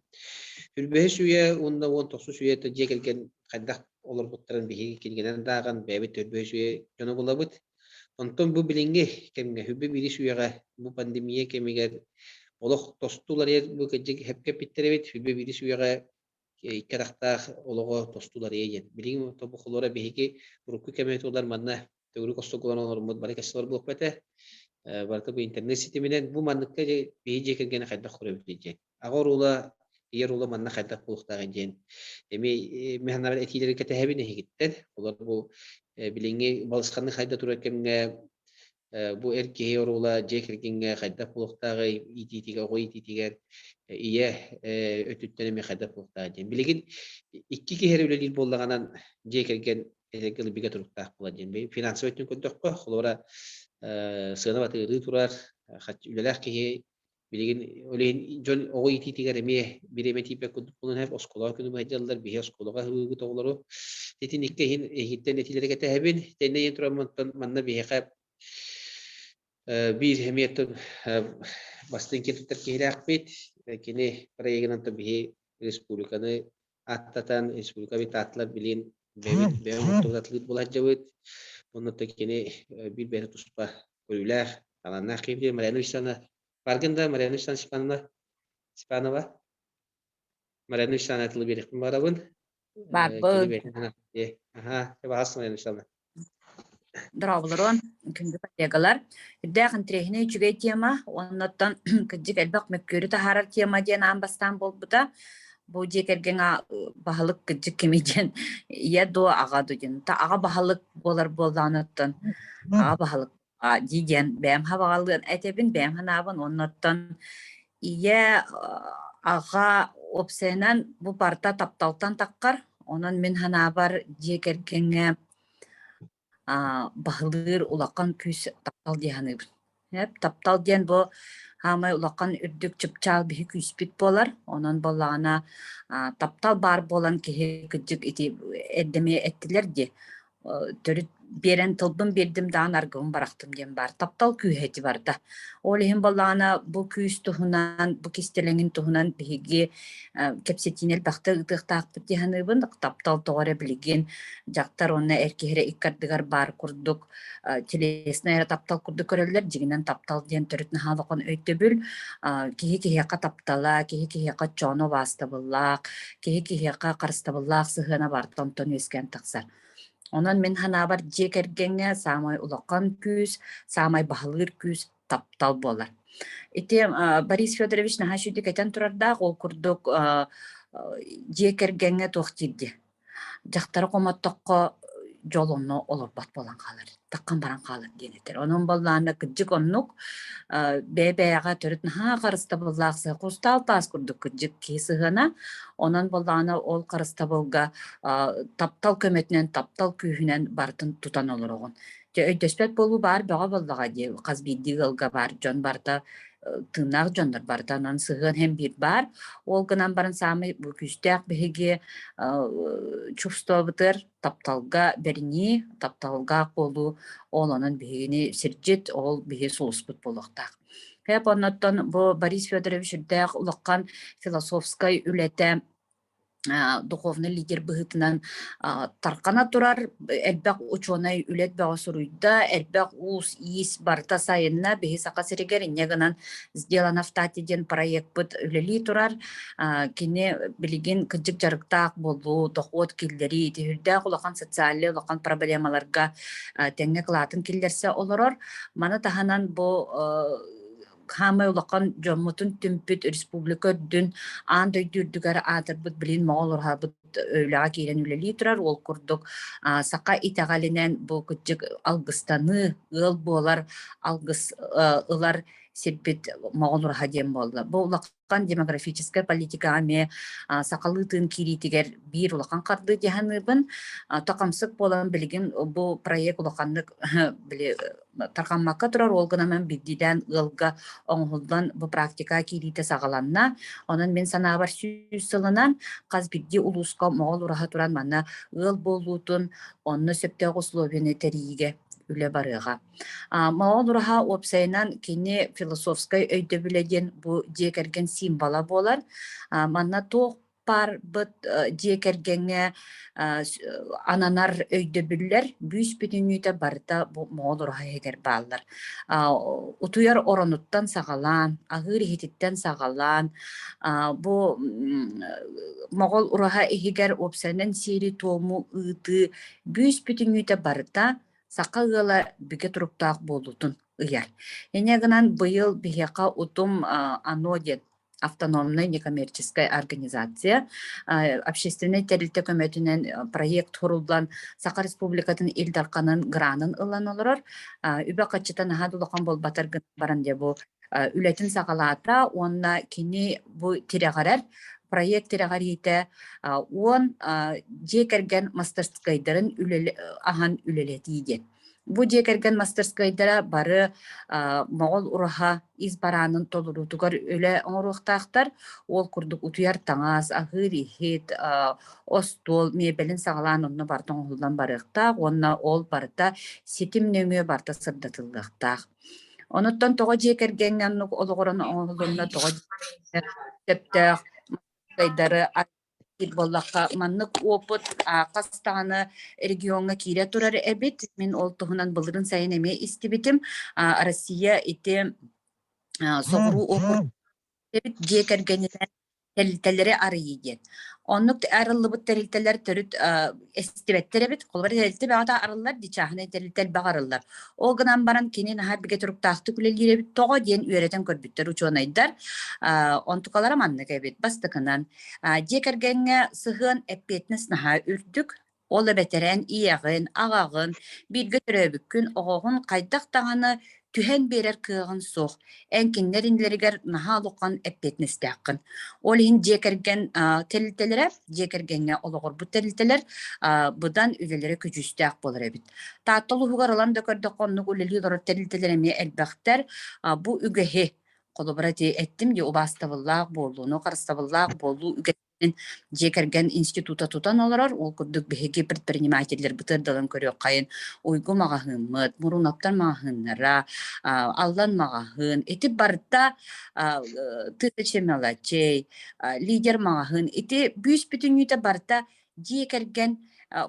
Үрбэһис үйэ уонна 19 үйэ дьиэ кэргэн хайдах олорбуттарын биһиги кинигэнэн дааҕан бэйэбит төрбөһүс үйэ дьоно булабыт. Онтон бу билиҥҥи кэмҥэ, хүбү биирис үйэҕэ, бу пандемия кэмигэр олох тосту уларыйар бу кырдьык хэпкэ эппиттэр эбит, хүбү биирис үйэҕэ икки атахтаах олоҕо тосту уларыйа диэн. Билигин тобохолоро биһиги урукку кэми тулар манна төгүрүк остуолга олорбут бары кэсилэр буолбат этэ. Барыта бу интернет ситиминэн бу манныкка биһи дьиэ кэргэни хайдах көрөбүт диэн. Аҕа оруола, ийэ оруола манна хайдах буолуохтааҕый диэн эмиэ мин этиилэри кэтэһэбин эһигиттэн. Олор бу билиҥҥи балысханнык хайда турар кэмҥэ бу эр киһи оруола дьиэ кэргэҥҥэ хайдах буолуохтааҕый, иитиитигэр, оҕо иитиитигэр ийэ өттүттэн эмиэ хайдах буолуохтааҕый диэн. Билигин икки киһи эрэ үлэлиир буоллаҕынан дьиэ кэргэн этэргэ бигэ туруктаах буолар диэн. Финансовай өттүн көрдөххө, холобура, сыана батыырыы турар, үлэлээх киһи Билигин ол иһин дьон оҕо иитиитигэр эмиэ бириэмэ тиийбэт курдук буолан иһэр, оскуолаҕа күнү быһа биһи оскуолаҕа ыһыыбыт оҕолору. Итинниккэ иһин эһиттэн этиилэри кэтэһэбин. Тэннэ иһин туран онтон манна биһиэхэ биир эмиэ бастыҥ киэн туттар киһилээхпит. Кини проегынан биһи республиканы ааттатан республика тааттылар билин бэйэбит бэйэм оттубут буолаһдьабыт. Онно кини биир бэйэтэ туспа көрүүлээх, талааннаах киһи Марьяна Вячеславовна Баргын да Марьяна Вячеславовна Степановна Степанова Марьяна Вячеславовна тылы биэриэхпин баҕарабын. Барбын. Аха, баҕас Марьяна Вячеславовна. Дорооболорун, күндү коллегалар. Үрдээх интэриэһинэй үчүгэй тема, оннуттан кырдьык элбэх мөккүөрү таһаарар тема диэн аан бастаан буолбута. Бу дьиэ кэргэҥҥэ баһылык кырдьык кимий диэн ийэ дуо, аҕа дуо диэн. Аҕа баһылык буолар буоллаҕына аҕа баһылык дии диэн бэйэм хабаҕалыан этэбин, бэйэм санаабын. Оннуттан ийэ, аҕа уопсайынан бу барыта тапталтан таххар. Онон мин санаабар дьиэ кэргэҥҥэ баһылыыр улахан күүс таптал дии саныыбын. Таптал диэн бу саамай улахан үрдүк чыпчаал биһи күүспүт буолар. Онон буоллаҕына таптал баар буолан киһи кырдьык ити эрдэ эмиэ эттилэр дии төрүт биэрэн тылбын биэрдим даҕаны аргыбын барахтым диэн баар. Таптал күүһэ ити барда. Ол иһин буоллаҕына бу күүс туһунан, бу кистэлэҥин туһунан биһиги кэпсэтиини элбэхтэ ыытыахтаахпыт дии саныыбын. Таптал тоҕо эрэ билигин дьахтар уонна эр киһи эрэ икки ардыгар баар курдук телеснай эрэ таптал курдук көрөллөр. Дьиҥинэн таптал диэн төрүт наһаа улахан өйдөбүл. Киһи киһиэхэ таптала, киһи киһиэхэ оччоону убаастабыллаах, киһи киһиэхэ харыстабыллаах сыһыана барыта онтон үөскээн тахсар. Онон мин санаабар дьиэ кэргэҥҥэ саамай улахан күүс, саамай баһылыыр күүс таптал буолар. Ити Борис Федорович наһаа үчүгдүк этэн турардаах, ол курдук дьиэ кэргэҥҥэ туох диир дии Дьахтары хомоттоххо дьол онно олорбот буолан хаалар, таххан баран хаалар диэн этэр. Онон буоллаҕына кырдьык оннук бэйэ-бэйэҕэ төрүт наһаа харыстабыллаах хрусталь таас курдук кырдьык киһи сыһыана. Онон буоллаҕына ол харыстабылга таптал көмөтүнэн, таптал күүһүнэн барытын тутан олороҕун. Дьэ өйдөспөт буолуу баар бөҕө буоллаҕа дии, хас биирдии ыалга баар дьон барыта тыыннаах дьоннор барыта онон сыһыан һэн биир баар. Ол гынан баран саамай бу күүстээх биһиги чувствобытыгар тапталга бэринии, тапталга буолуу ол онон биһигини сирдьит, ол биһи сулуспут буолуохтаах. Хэп оннуттан бу Борис Федорович үрдээх улахан философскай үлэтэ духовный лидер быһыытынан тарҕана турар элбэх учуонай үлэт бөҕө суруйда, элбэх уус-иис барыта сайынна. Биһи Саха сиригэр инньэ гынан «Сделано в Тате» диэн проекпыт үлэлии турар. Кини билигин кырдьык дьарыктаах буолуу, дохуот киллэрии, ити сүрдээх улахан социальнай улахан проблемаларга тэҥҥэ кылаатын киллэрсэ олорор. Маны таһынан бу. Хаамай улахан дьоммутун түмпүт республика үрдүн, аан дойду үрдүгэр аатырбыт билин моҕол ураһабыт үлэҕэ киирэн үлэлии турар. Ол курдук саха итэҕэлинэн бу кырдьык алгыстаныы, ыал буолар, алгыс ылар сирбит Моҕол ураһа диэн буолла. Бу улахан демографическай политикаҕа эмиэ сахалыы тыын киириитигэр биир улахан хардыы дии саныыбын. Токамсык буолан билигин бу проект улаханнык били тарҕаммакка турар, ол гынан биирдиилээн ыалга оҥоһуллан бу практика киириитэ саҕаланна. Онон мин санаабар 100 сылынан хас биирдии улууска Моҕол ураһа туран манна ыал буолуутун, онно сөптөөх условияны тэрийиигэ үлэ барыаҕа. Моҕол ураһа уопсайынан кини философскай өйдөбүлэ диэн бу дьиэ кэргэн символа буолар. Манна туох баарбыт дьиэ кэргэҥҥэ ананар өйдөбүллэр бүүс-бүтүннүүтэ барыта бу Моҕол ураһа иһигэр бааллар. Утуйар оронуттан саҕалаан, аһыыр иһититтэн саҕалаан, бу Моҕол ураһа иһигэр уопсайынан сиэри-туому ыытыы бүүс-бүтүннүүтэ барыта саха ыала бигэ туруктаах буолуутун ыйар. Инньэ гынан быйыл биһиэхэ утум АНО диэн автономнай некоммерческай организация общественнай тэрилтэ көмөтүнэн проект суруллан Саха Республикатын Ил Дарханын гранын ылан олорор. Үбэ-харчыта наһаа да улахан буолбатар гынан баран дьэ бу үлэтин саҕалаата уонна кини бу тирэҕирэр проект тирэҕириитэ 10 дьиэ кэргэн мастерскайдарын аһан үлэлэтии диэн. Бу дьиэ кэргэн мастерскайдара бары Моҕол ураһа ис бараанын толоруутугар үлэ оҥоруохтаахтар. Ол курдук утуйар таҥас, аһыыр иһит, остуол, миэбэлин саҕалаан онно барыта оҥоһуллан барыахтаах уонна ол барыта ситим нөҥүө барыта сырдатыллыахтаах. Онуттан тоҕо дьиэ кэргэҥҥэ оннук олоҕуран оҥоһулунна, тоҕо сөптөөх мастерскайдары диир буоллахха, маннык опыт хас даҕаны региоҥҥа киирэ турар эбит. Мин ол туһунан былырыын сайын эмиэ истибитим. Россия ити соҕуруу округ эбит дьиэ кэргэнинэн тэрилтэлэри арыйыы диэн. Оннук арыллыбыт тэрилтэлэр төрүт эстибэттэр эбит. Холобур, тэрилтэ бөҕөтө арыллар, ди чааһынай тэрилтэ элбэх арыллар. Ол гынан баран кини наһаа бигэ туруктаахтык үлэлиир эбит. Тоҕо диэн үөрэтэн көрбүттэр учуонайдар. Онтукалара маннык эбит. Бастакынан, Дьиэ кэргэҥҥэ сыһыан эппиэтинэс наһаа үрдүк. Ол эбэтэр эн ийэҕин, аҕаҕын, бииргэ төрөөбүккүн, оҕоҕун хайдах даҕаны түһэн биэрэр кыаҕын суох. Эн кинилэр иннилэригэр наһаа улахан эппиэтинэстээххин. Ол иһин дьиэ кэргэн тэрилтэлэрэ, дьиэ кэргэҥҥэ олоҕурбут тэрилтэлэр быдан үлэлэрэ көдьүүстээх буолар эбит. Таатта улууһугар ылан да көрдөххө, оннук үлэлии олорор тэрилтэлэр эмиэ элбэхтэр. Бу үгэһи Холобура, ити эттим дии, убаастабыллаах буолууну, харыстабыллаах буолуу үгэстэрин дьиэ кэргэн института тутан олорор. Ол курдук биһиги предпринимателлэрбитигэр да ылан көрүөххэйин, Уйгу маҕаһыыммыт, Мурунаптар маҕаһыыннара, Аллан маҕаһыын, ити барыта тысяча мелочей, лидер маҕаһыын, ити бүүс-бүтүннүүтэ барыта дьиэ кэргэн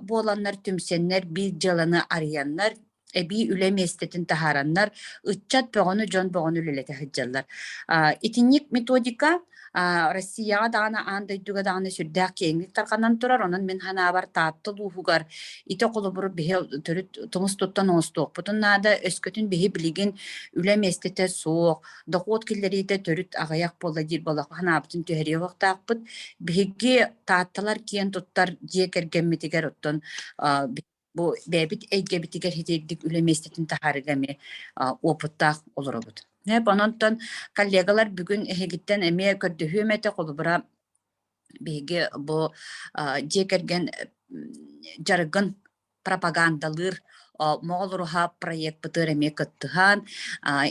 буоланнар түмсэннэр биир дьыаланы арыйаннар эбии үлэ миэстэтин таһаараннар, ыччат бөҕөнү, дьон бөҕөнү үлэлэтэ сылдьаллар. Итинник методика Россияҕа даҕаны, аан дойдуга даҕаны сүрдээх киэҥник тарҕанан турар. Онон мин санаабар Таатта улууһугар ити холобуру биһи төрүт тумус туттан оҥостуохпутун наада. Өскөтүн биһи билигин үлэ миэстэтэ суох, дохуот киллэриитэ төрүт аҕыйах буолла диир буоллахха санаабытын түһэриэ уохтаахпыт. Биһиги Таатталар киэн туттар дьиэ кэргэммитигэр оттон бу бэйэбит эйгэбитигэр итирдик үлэ миэстэтин таһаарыыга эмиэ опыттаах олоробут. Онон коллегалар бүгүн эһигиттэн эмиэ көрдөһүөм этэ, холобура биһиги бу дьиэ кэргэн дьарыгын пропагандалыыр Моҕол уруһа проекпытыгар эмиэ кыттыһан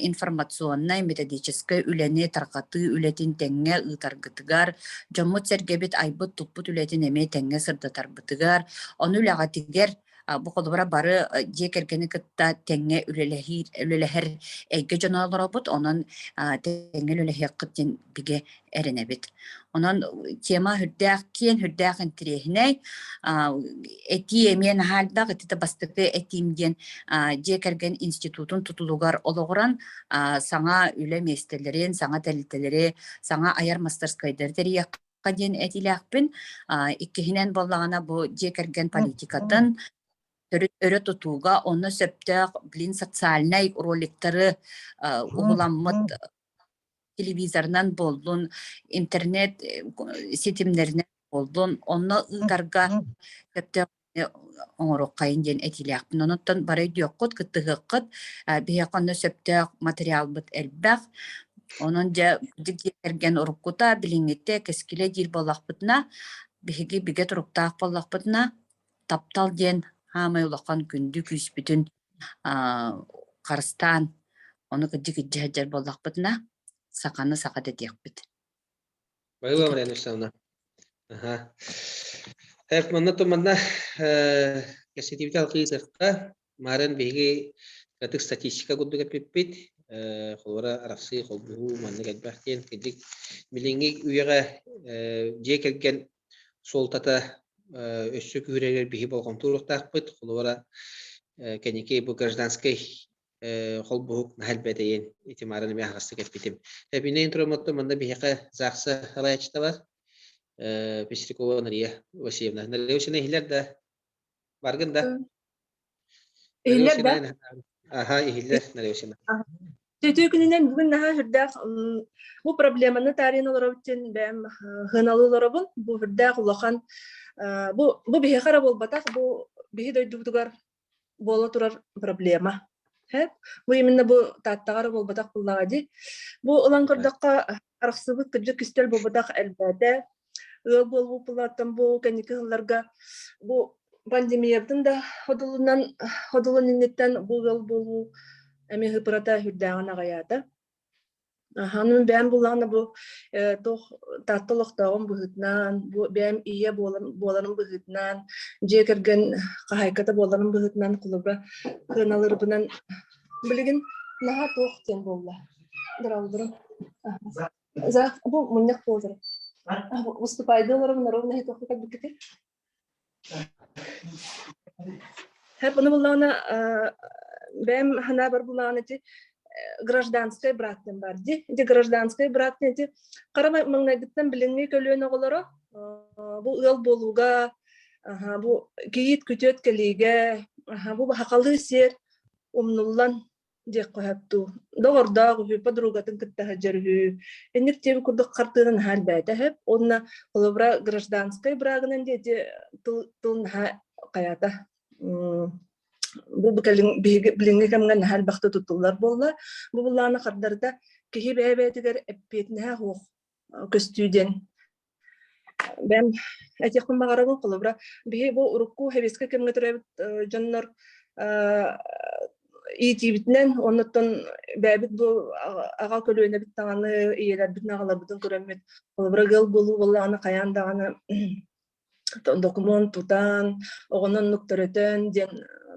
информационнай методическай үлэни тарҕатыы үлэтин тэҥҥэ ыытаргытыгар, дьоммут-сэргэбит айбыт-туппут үлэтин эмиэ тэҥҥэ сырдатарбытыгар, ону үлэҕитигэр бу холобура бары дьиэ кэргэни кытта тэҥҥэ үлэлэһиир үлэлэһэр эйгэ дьоно олоробут, онон тэҥҥэ үлэлэһиэххит диэн бигэ эрэнэбит. Онон тема сүрдээх киэн, сүрдээх интэриэһинэй. Этии эмиэ наһаа элбэх. Ити да бастакы этиим диэн дьиэ кэргэн институтун тутулугар олоҕуран саҥа үлэ миэстэлэрин, саҥа тэрилтэлэри, саҥа айар мастарскайдары тэрийиэххэ диэн этиилээхпин. Иккиһинэн буоллаҕына бу дьиэ кэргэн политикатын төрүт өрө тутууга онно сөптөөх блин социальнай роликтары уһуламмыт. телевизорынан буоллун, интернет ситимнэринэн буоллун, онно ыытарга сөптөөх оҥоруоххайын диэн этиилээхпин. Онон бары өйдүөххүт, кыттыһыаххыт. Биһиэхэ онно сөптөөх материалбыт элбэх. Онон дьэ дьиэ кэргэн уруккута, билиҥҥитэ кэскилэ диир буоллахпытына, биһиги бигэ туруктаах буоллахпытына, таптал диэн хаамай улахан күндү күүспүтүн харыстаан, ону кырдьык илдьэ сылдьар буоллахпытына, саханы саха дэтиэхпит. Баһыыба Мария Александровна. Аха. Так, манна то манна кэпсэтиибит алҕыы Марын биһиги кытык статистика курдук эппиппит. Холобура арахсыы, холбоһуу маннык элбэх диэн кырдьык билиҥҥи үйэҕэ дьиэ кэргэн суолтата өссө күүһүрэригэр биһи болҕомто ууруохтаахпыт. Холобура кэнники бу гражданскай холбоһук наһаа элбэтэйин ити маарын эмиэ аһаҕастык эппитим. Эбинэ интромотто манна биһиэхэ ЗАГСа салайааччыта бар. Пестрякова Нария Васильевна. Нария Васильевна иһиллэр да? Баргын да? Иһиллэр да? Аха, иһиллэр, Нария Васильевна. Түтүү күнүнэн бүгүн наһаа сүрдээх бу проблеманы таарыйан олоробут диэн бэйэм сыаналыы олоробун. Бу сүрдээх улахан бу бу биһиэхэ эрэ буолбатах, бу биһи дойдубутугар буола турар проблема. Бу именно бу Тааттаҕа эрэ буолбатах буоллаҕа дии. Бу ылан көрдөххө, арахсыбыт кырдьык кистэл буолбатах элбээтэ. Ыал буолбуппулартан бу кэнники сылларга бу пандемиябытын да ходулунан ходулун инниттэн бу ыал буолуу эмиэ ыпырата үрдээҕин аҕайаата. Аха, ну бэйэм буллаҕына бу туох Таатта олохтооҕум быһыытынан, бу бэйэм ийэ буолан буоларым быһыытынан, дьиэ кэргэн хаһаайката буоларым быһыытынан холобура сыаналыырбынан билигин наһаа туох диэн буолла. Дорооболорум. За бу мунньах буолар. Выступайды олоробун ровно туохха кэлбиккитий? Һэп ону буллаҕына бэйэм санаабар буллаҕына ити гражданскай брак диэн баар дии. Ити гражданскай брак диэн ити хара маҥнайгыттан билиҥҥи көлүөнэ оҕолоро бу ыал буолууга бу кийиит күтүөт кэлиигэ бу сахалыы сиэр умнуллан диэххэ сөп дуу. Доҕордоох үһү, подругатын кытта сылдьар үһү. Инник диэби курдук хартыына наһаа элбээтэ сөп. Уонна холобура гражданскай брагынан диэти тыл, тыл наһаа хайаата бу кэлин биһиги билиҥҥи кэмҥэ наһаа элбэхтэ туттуллар буолла. Бу буллааны хардарыта киһи бэйэ-бэйэтигэр эппиэтинэһэ суох көстүү диэн Бэм этиэхпин баҕарабын, холобура, биһи бу урукку сэбиэскэй кэмҥэ төрөөбүт дьоннор иитиибитинэн, оннуттан бэйэбит бу аҕа көлүөнэбит даҕаны, ийэлэрбитин, аҕаларбытын көрөммүт, холобура, ыал буолуу буоллаҕына хайаан даҕаны докумуон тутан, оҕону оннук төрөтөн диэн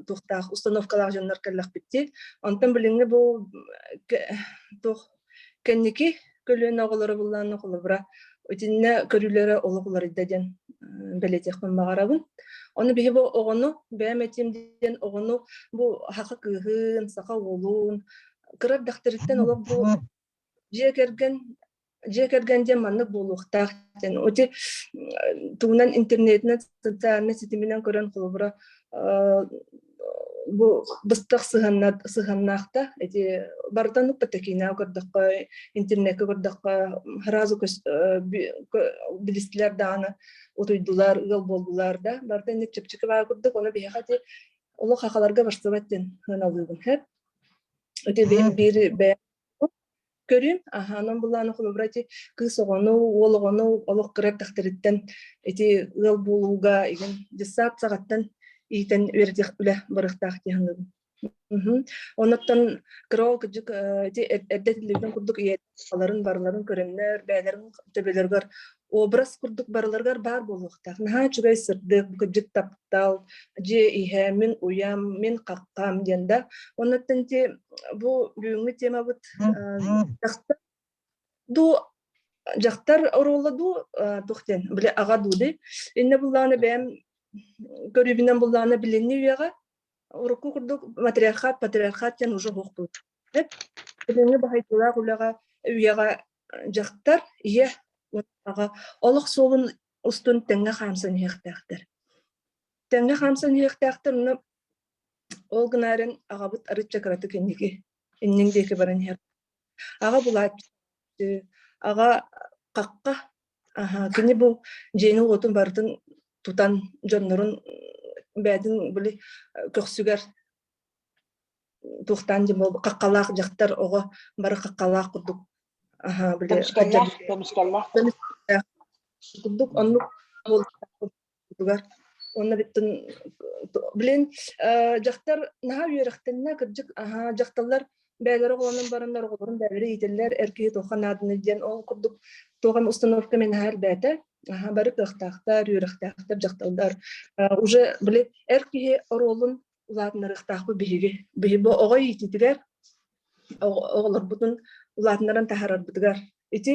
туохтаах установкалаах дьоннор кэллэхпит дии. Онтон билиҥҥи бу туох Кэнники көлүөнэ оҕолоро буллаанна холобура итиннэ көрүүлэрэ олох уларыйда диэн бэлиэтиэхпин баҕарабын. Ону биһи бу оҕону бэйэм этиим диэн оҕону бу саха кыыһын, саха уолун кыра эрдэхтэриттэн олох бу дьиэ кэргэн дьиэ кэргэн диэн маннык буолуохтаах диэн ити тугунан интернетинэн социальнай ситиминэн көрөн холобура бу быстах сыһыаннаах да ити барытын укпата киинэҕэ көрдөххө интернеккэ көрдөххө сразу билистилэр даҕаны утуйдулар ыал буоллулар да барыта инник чэпчэки баар курдук ону биһиэхэ ити олох хахаларга барсыбат диэн сыаналыыбын сөп ити биир бэйэм Көрүүм, аһаанан былаана холобура ити кыыс оҕону, уол оҕону олох кыра эрдэхтэриттэн ити ыал буолууга игин дьыссаат саҕаттан иитэн үөрэтиэх үлэ барыахтаах дии саныыбын. Оннуттан кыра уол кырдьык ити эрдэ этиллибитин курдук ийэлэрин барыларын көрөннөр, бэйэлэрин төбөлөрүгэр образ курдук барыларыгар баар буолуохтаах. Наһаа үчүгэй сырдык, кырдьык таптал, дьиэ иһэ, мин уйам, мин хаххам диэн да. Оннуттан ити бу бүгүҥҥү темабыт дьахтар дуу дьахтар оруола дуу туох диэн били аҕа дуу дии иннэ буллаҕына бэйэм көрүүбүнэн буллаҕына билиҥҥи үйэҕэ урукку курдук матриархат патриархат диэн уже суохпут билиҥҥи баһыйтылаах үлэҕэ үйэҕэ дьахтар ийэ аҕа олох суолун устун тэҥҥэ хаамсан иһиэхтээхтэр тэҥҥэ хаамсан иһиэхтээхтэр онно Ол гынаарын аҕабыт арыычча кыратык инники, иннин диэки баран иһэр. Аҕа булааччы. Аҕа хахха кини бу дьиэни-уотун барытын тутан дьоннорун бэйэтин били көхсүгэр туохтаан дьэ хаххалаах дьахтар оҕо бары хаххалаах курдук били Көмүскэллээх, көмүскэллээх. курдук оннук буолугар уонна бүттүн блин дьахтар наһаа үөрэхтэннэ кырдьык дьахталлар бэйэлэрэ оҕолонон бараннар оҕолорун бэйэлэрэ иитэллэр эр киһи туохха нааданы диэн ол курдук туох эмэ установка мин наһаа элбээтэ бары кыахтаахтар үөрэхтээхтэр дьахталлар уже били эр киһи оруолун улаатыннарыахтаахпыт биһиги биһи бу оҕо иитиитигэр оҕолорбутун улаатыннаран таһаарарбытыгар ити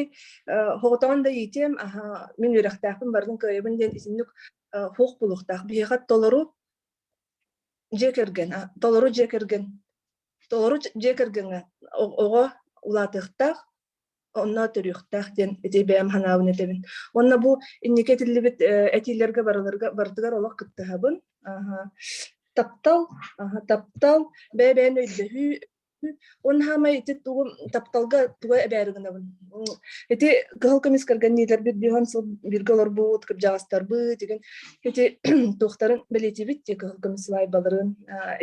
хоҕотоҕун да иитиэм мин үөрэхтээхпин барытын кыайабын диэн итинник хуох булуохтаах биһиэхэ толору дьиэ кэргэн толору дьиэ кэргэн толору дьиэ кэргэҥҥэ оҕо улаатыахтаах онно төрүөхтээх диэн ити бэйэм санаабын этэбин. Уонна бу инники этиллибит этиилэргэ барыларга барытыгар олох кыттыһабын. Таптал, таптал, бэйэ-бэйэни өйдөһүү уонна хаамай ити тугу тапталга тугу эбээри гынабын. Ити кыһыл көмүс кэргэнниилэрбит биһон сыл бииргэ олорбут кырдьаҕастарбыт игин ити туохтарын бэлиэтиибит ти кыһыл көмүс сылайбаларын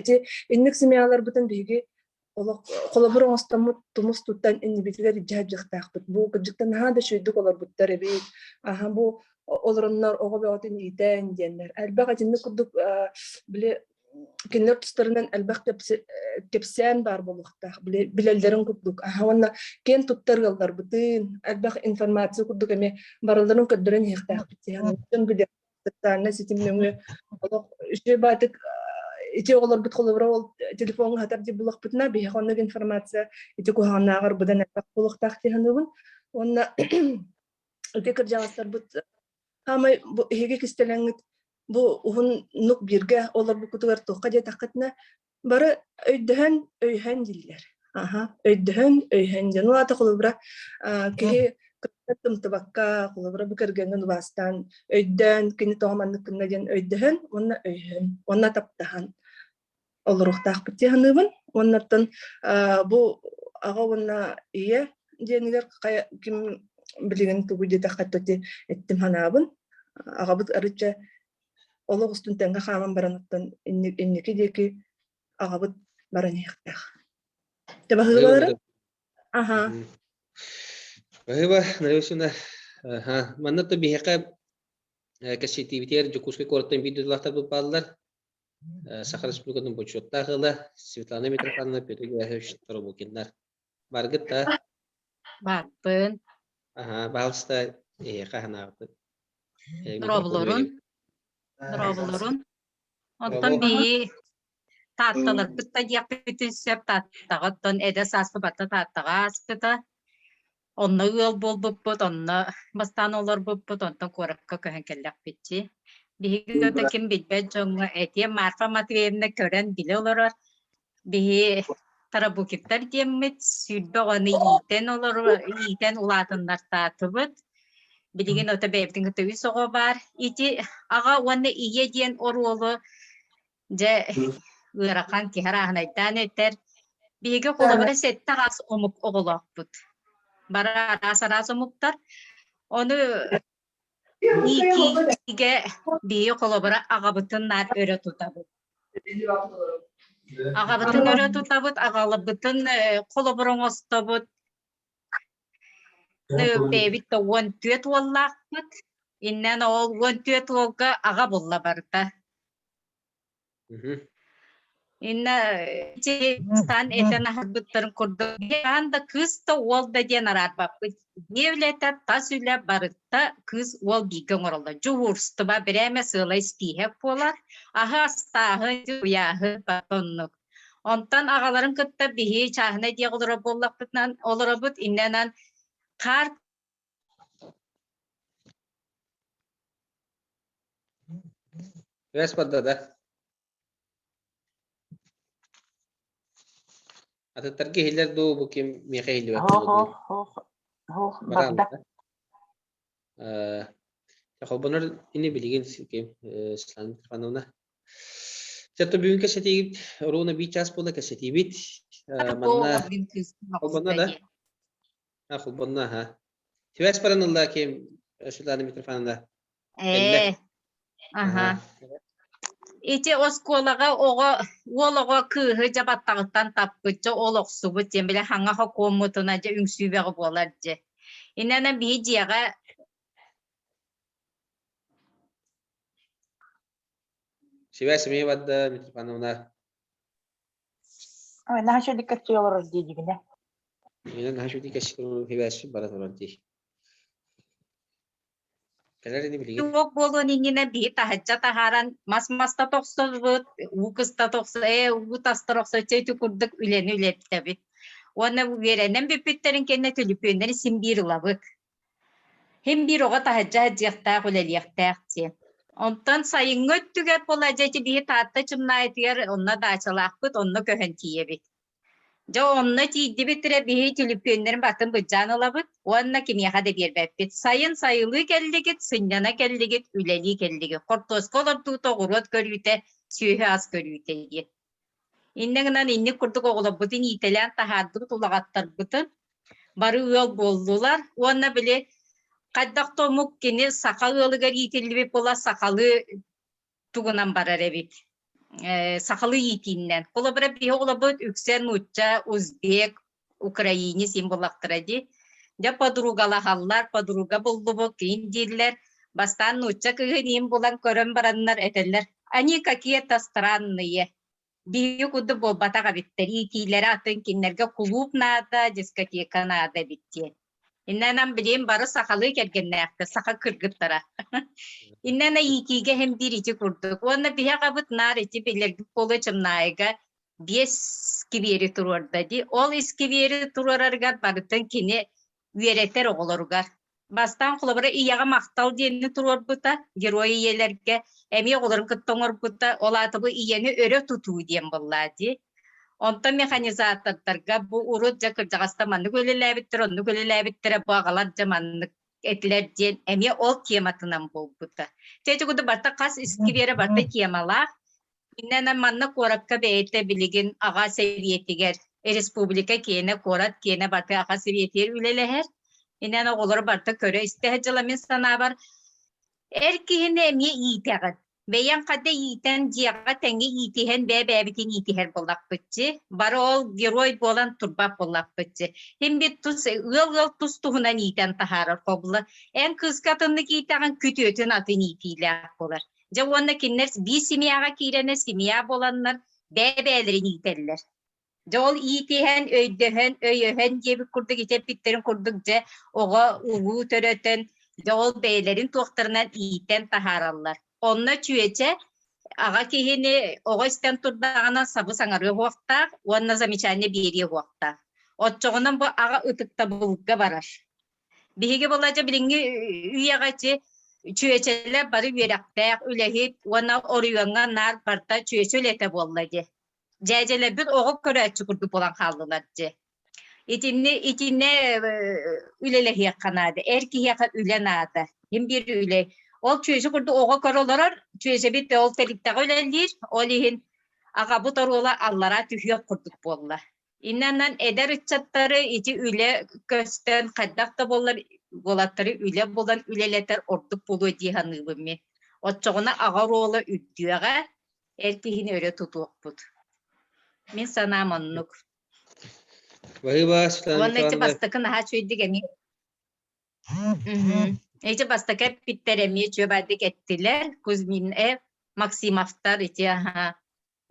ити инник семьяларбытын биһиги олох холобур оҥостоммут тумус туттан иннибитигэр илдьэ сылдьыахтаахпыт. Бу кырдьыктан наһаа да үчүгэйдик олорбуттар эбит. Аһа бу олороннор оҕо бөҕөтүн иитэн диэннэр. Элбэх итинник курдук били кинилэр тустарынан элбэх кэпсээн баар буолуохтаах. Билэллэрин курдук. Аһа уонна киэн туттар ыалларбытын, элбэх информация курдук эмиэ барыларын көрдөрөн иһиэхтээхпит. Дьон билиэх социальнай ситим нөҥүө олох үчүгэй баатык ити оҕолорбут холобура ол телефоҥҥа хатар дии буллахпытына биһиэхэ оннук информация ити куһаҕаннааҕар быдан элбэх буолуохтаах дии саныыбын уонна ити кырдьаҕастарбыт хаамай бу эһиги кистэлэҥҥит бу уһуннук бииргэ олорбуккутугар туохха диэтэххитинэ Бары өйдөһөн, өйөһөн дииллэр. Аһа, өйдөһөн, өйөһөн диэн. Ол аата холобура, киһи кытта тымтыбакка, холобура бу кэргэҥҥин убаастаан, өйдөөн, кини тоҕо маннык гынна диэн өйдөһөн уонна өйөһөн, уонна таптаһан олоруохтаахпыт дии саныыбын. Уоннаттан бу аҕа уонна ийэ диэнигэр хайа ким билигин тугу диэтэххэ ити эттим санаабын. Аҕабыт арычча олох устун тэҥҥэ хааман баран оттон инники диэки аҕабыт баран иһиэхтээх. Баһыыбалары? Аха. Баһыыба, Нария Васильевна. Аха. Манна то биһиэхэ кэпсэтиибитигэр Дьокуускай куораттан биир дойдулаахтарбыт бааллар. Саха Республикатын бочуоттаах ыла Светлана Митрофановна, Петр Герасимович Торобукиннар. Баргыт да? Баарбын. Аха, баалыста эһиэхэ анаабыт. Дорооболорун. Дорооболорун. Онтон биһи таатталарбыт да диэхпитин сөп тааттаҕа оттон эдэр сааспыт барыта тааттаҕа ааспыта. Онно ыал буолбуппут, онно бастаан олорбуппут, онтон куоракка көһөн кэллэхпитчи. Биһиги да ким билбэт дьоҥҥо этиэм Марфа Матвеевна көрөн билэ олорор. Биһи Тарабукиттар диэммит 20 оҕону иитэн олору иитэн улаатыннартаатыбыт. Билигин ото бэйэбитин кытта үс оҕо баар. Ити аҕа уонна ийэ диэн оруолу дьэ ыарахан киһи арааһынайдаан этэр. Биһиги холобура сэттэ араас омук оҕолоохпут. Бары араас-араас омуктар. Ону Иитиигэ биһиги холобура аҕабытын наар өрө тутабыт. Аҕабытын өрө тутабыт, аҕалабытын холобур оҥостобут. Бэйэбит да 14 уоллаахпыт. Иннэн ол 14 уолга аҕа булла барыта. Инна ити этэн аһарбыттарын курдук хаһан да кыыс да уол да диэн араарбаппыт. Дьиэ үлэтэ, тас үлэ барыта кыыс уол бииргэ оҥороллор. Дьуһуурстуба бирээмэ сыалай испииһэк буолар. Аһы астааһын, уйааһын оннук. Онтон аҕаларын кытта биһи чааһынай дьиэҕэ олорор буоллахпытынан олоробут. Иннэнэн хаар Связь барда да? Атыттарга иһиллэр дуу, бу ким миэхэ иһиллибэт Хоох, буолла дуу? хоох, хоох, Бараан барда. да? Э, холбонор ини билигин ким Светлана Митрофановна. Чэ, бүгүн кэпсэтиибит оруна биир час буолла кэпсэтиибит. Манна холбоно да? А, холбонно, аха. Связь баран ылла ким Светлана Митрофановна. Кэллэ. Ээ, аха. Ити оскуолаҕа оҕо уол оҕо кыыһы дьэ баттаҕыттан таппыт дьэ ол охсубут диэн били хаҥа хокуоммутуна дьэ үҥсүүбэҕи буолар дьэ. Иннэнэн биһи дьиэҕэ Связь эмиэ барда Митрофановна. Ой, наһаа үчүгэй кэпсии олорор диигинэ. Мин наһаа үчүгэй кэпсии связь бара турар дии. Кэлэр ини билигин. Суох буолуон иннинэ биһи таһырдьа таһааран мас маста тохсобут, уу кыста тохсо, ээ уу тастар охсо чэ ити курдук үлэни үлэттэбит. Уонна үөрэнэн бүппүттэрин кэннэ түлүпүөннэри син биир ылабыт. Син биир оҕо таһырдьа сылдьыахтаах, үлэлиэхтээх диэн. Онтон сайыҥҥы өттүгэр буолла дьэ ити биһи Таатта Чымнаайытыгар онно даачалаахпыт, онно көһөн тиийэбит. Дьэ онно тиийдибит эрэ биһи түлүпүөннэрин батын быдьаан ылабыт уонна кимиэхэ да биэрбэппит. Сайын сайылыы кэллигит, сынньана кэллигит, үлэлии кэллигит. Хортуоска олордуута, оҕуруот көрүүтэ, сүөһү ас көрүүтэ диэн. Иннэ гынан инник курдук оҕолорбутун иитэлээн таһаардыбыт улаҕаттарбытын. Бары ыал буоллулар уонна били хайдах да омук кини саха ыалыгар иитиллибит буола сахалыы тугунан барар эбит. Э, сахалыы иитииннэн. Холобура биһи оҕолорбут үксэ нуучча, узбек, украинец им буллахтара дии. Дьэ подругалаһаллар, подруга буллубут киин дииллэр. Бастаан нуучча кыыһын иин булан көрөн бараннар этэллэр. Они какие-то странные. Биһиги курдук буолбатах эбиттэр. Иитиилэрэ атын кинилэргэ кулууп наада, дискотека наада эбит диэн. Иннэнэн билигин бары сахалыы кэргэннээхтэр, саха кыргыттара. Иннэнэ иитиигэ иһин биир ити курдук. Уонна биһи аҕабыт наар ити билэргит буолуо Чымнаайыга биэс искибиэри туруорда дии. Ол искибиэри туруорарыгар барытын кини үөрэтэр оҕолоругар. Бастаан холобура ийэҕэ махтал диэни туруорбута, герой ийэлэргэ эмиэ оҕолорун кытта оҥорбута. Ол аата бу ийэни өрө тутуу диэн буоллаа дии. Онтон механизатордарга бу урут дьэ кырдьаҕастар маннык үлэлээбиттэр, оннук үлэлээбиттэрэ, бу аҕалар дьэ маннык этилэр диэн эмиэ ол тематынан буолбута. Чэ ити курдук барыта хас искибиэрэ барыта темалаах. Иннэнэ манна куоракка бэйэтэ билигин аҕа сэбиэтигэр республика киэнэ, куорат киэнэ барыта аҕа сэбиэтигэр үлэлэһэр. Иннэнэ оҕолору барыта көрө-истэ сылдьала мин санаабар эр киһини эмиэ иитэҕин. Бэйэҥ хата иитэн, дьиэҕэ тэҥҥэ иитиһэн, бэйэ-бэйэбитин иитиһэр буоллахпытчы. Бары ол герой буолан турбат буоллахпытчы. Һин бит тус ыал-ыал тус-туһунан иитэн таһаарар хобула. Эн кыыска атыннык иитэҕин, күтүөтүн атын иитиилээх буолар. Дьэ уонна кинилэр биир семьяҕа киирэнэ семья буоланнар бэйэ-бэйэлэрин иитэллэр. Дьэ ол иитиһэн, өйдөһөн, өйөһөн диэбит курдук ити эппиттэрин курдук дьэ оҕо улуу төрөтөн, дьэ ол бэйэлэрин туохтарынан иитэн таһаараллар. Онно чүөчэ аҕа киһини оҕо истэн турдаҕына сабы саҥарыа уохтаах уонна замечание биэриэ уохтаах. Оччоҕунан бу аҕа ытыктабылга барар. Биһиги буолла дьэ билиҥҥи үйэҕэ ити чүөчэлэр бары үөрэхтээх, үлэһит уонна оройуоҥҥа наар барыта чүөчэ үлэтэ буолла дии. Дьээдьэлэрбит оҕо көрөөччү курдук буолан хааллылар дии. Итинни итиннэ үлэлэһиэххэ наада. Эр киһиэхэ үлэ наада. Ким биир үлэ. Ол чүөчэ курдук оҕо көрө олорор, чүөчэбит ол тэрилтэҕэ үлэлиир, ол иһин аҕабыт оруола аллараа түһүөх курдук буолла. Иннэнэн эдэр ыччаттары ити үлэ көстөн хайдах да буоллар уолаттары үлэ булан үлэлэтэр ордук буолуо дии саныыбын мин. Оччоҕуна аҕа оруола үрдүөҕэ, эр киһини өрө тутуохпут. Мин санаам оннук. Баһыыба, Светлана Уонна ити Николаевна. бастакы наһаа үчүгэйдик эмиэ Мгм. Ити бастакы эппиттэр эмиэ үчүгэйдик эттилэр. Кузьмин э Максимовтар ити аһа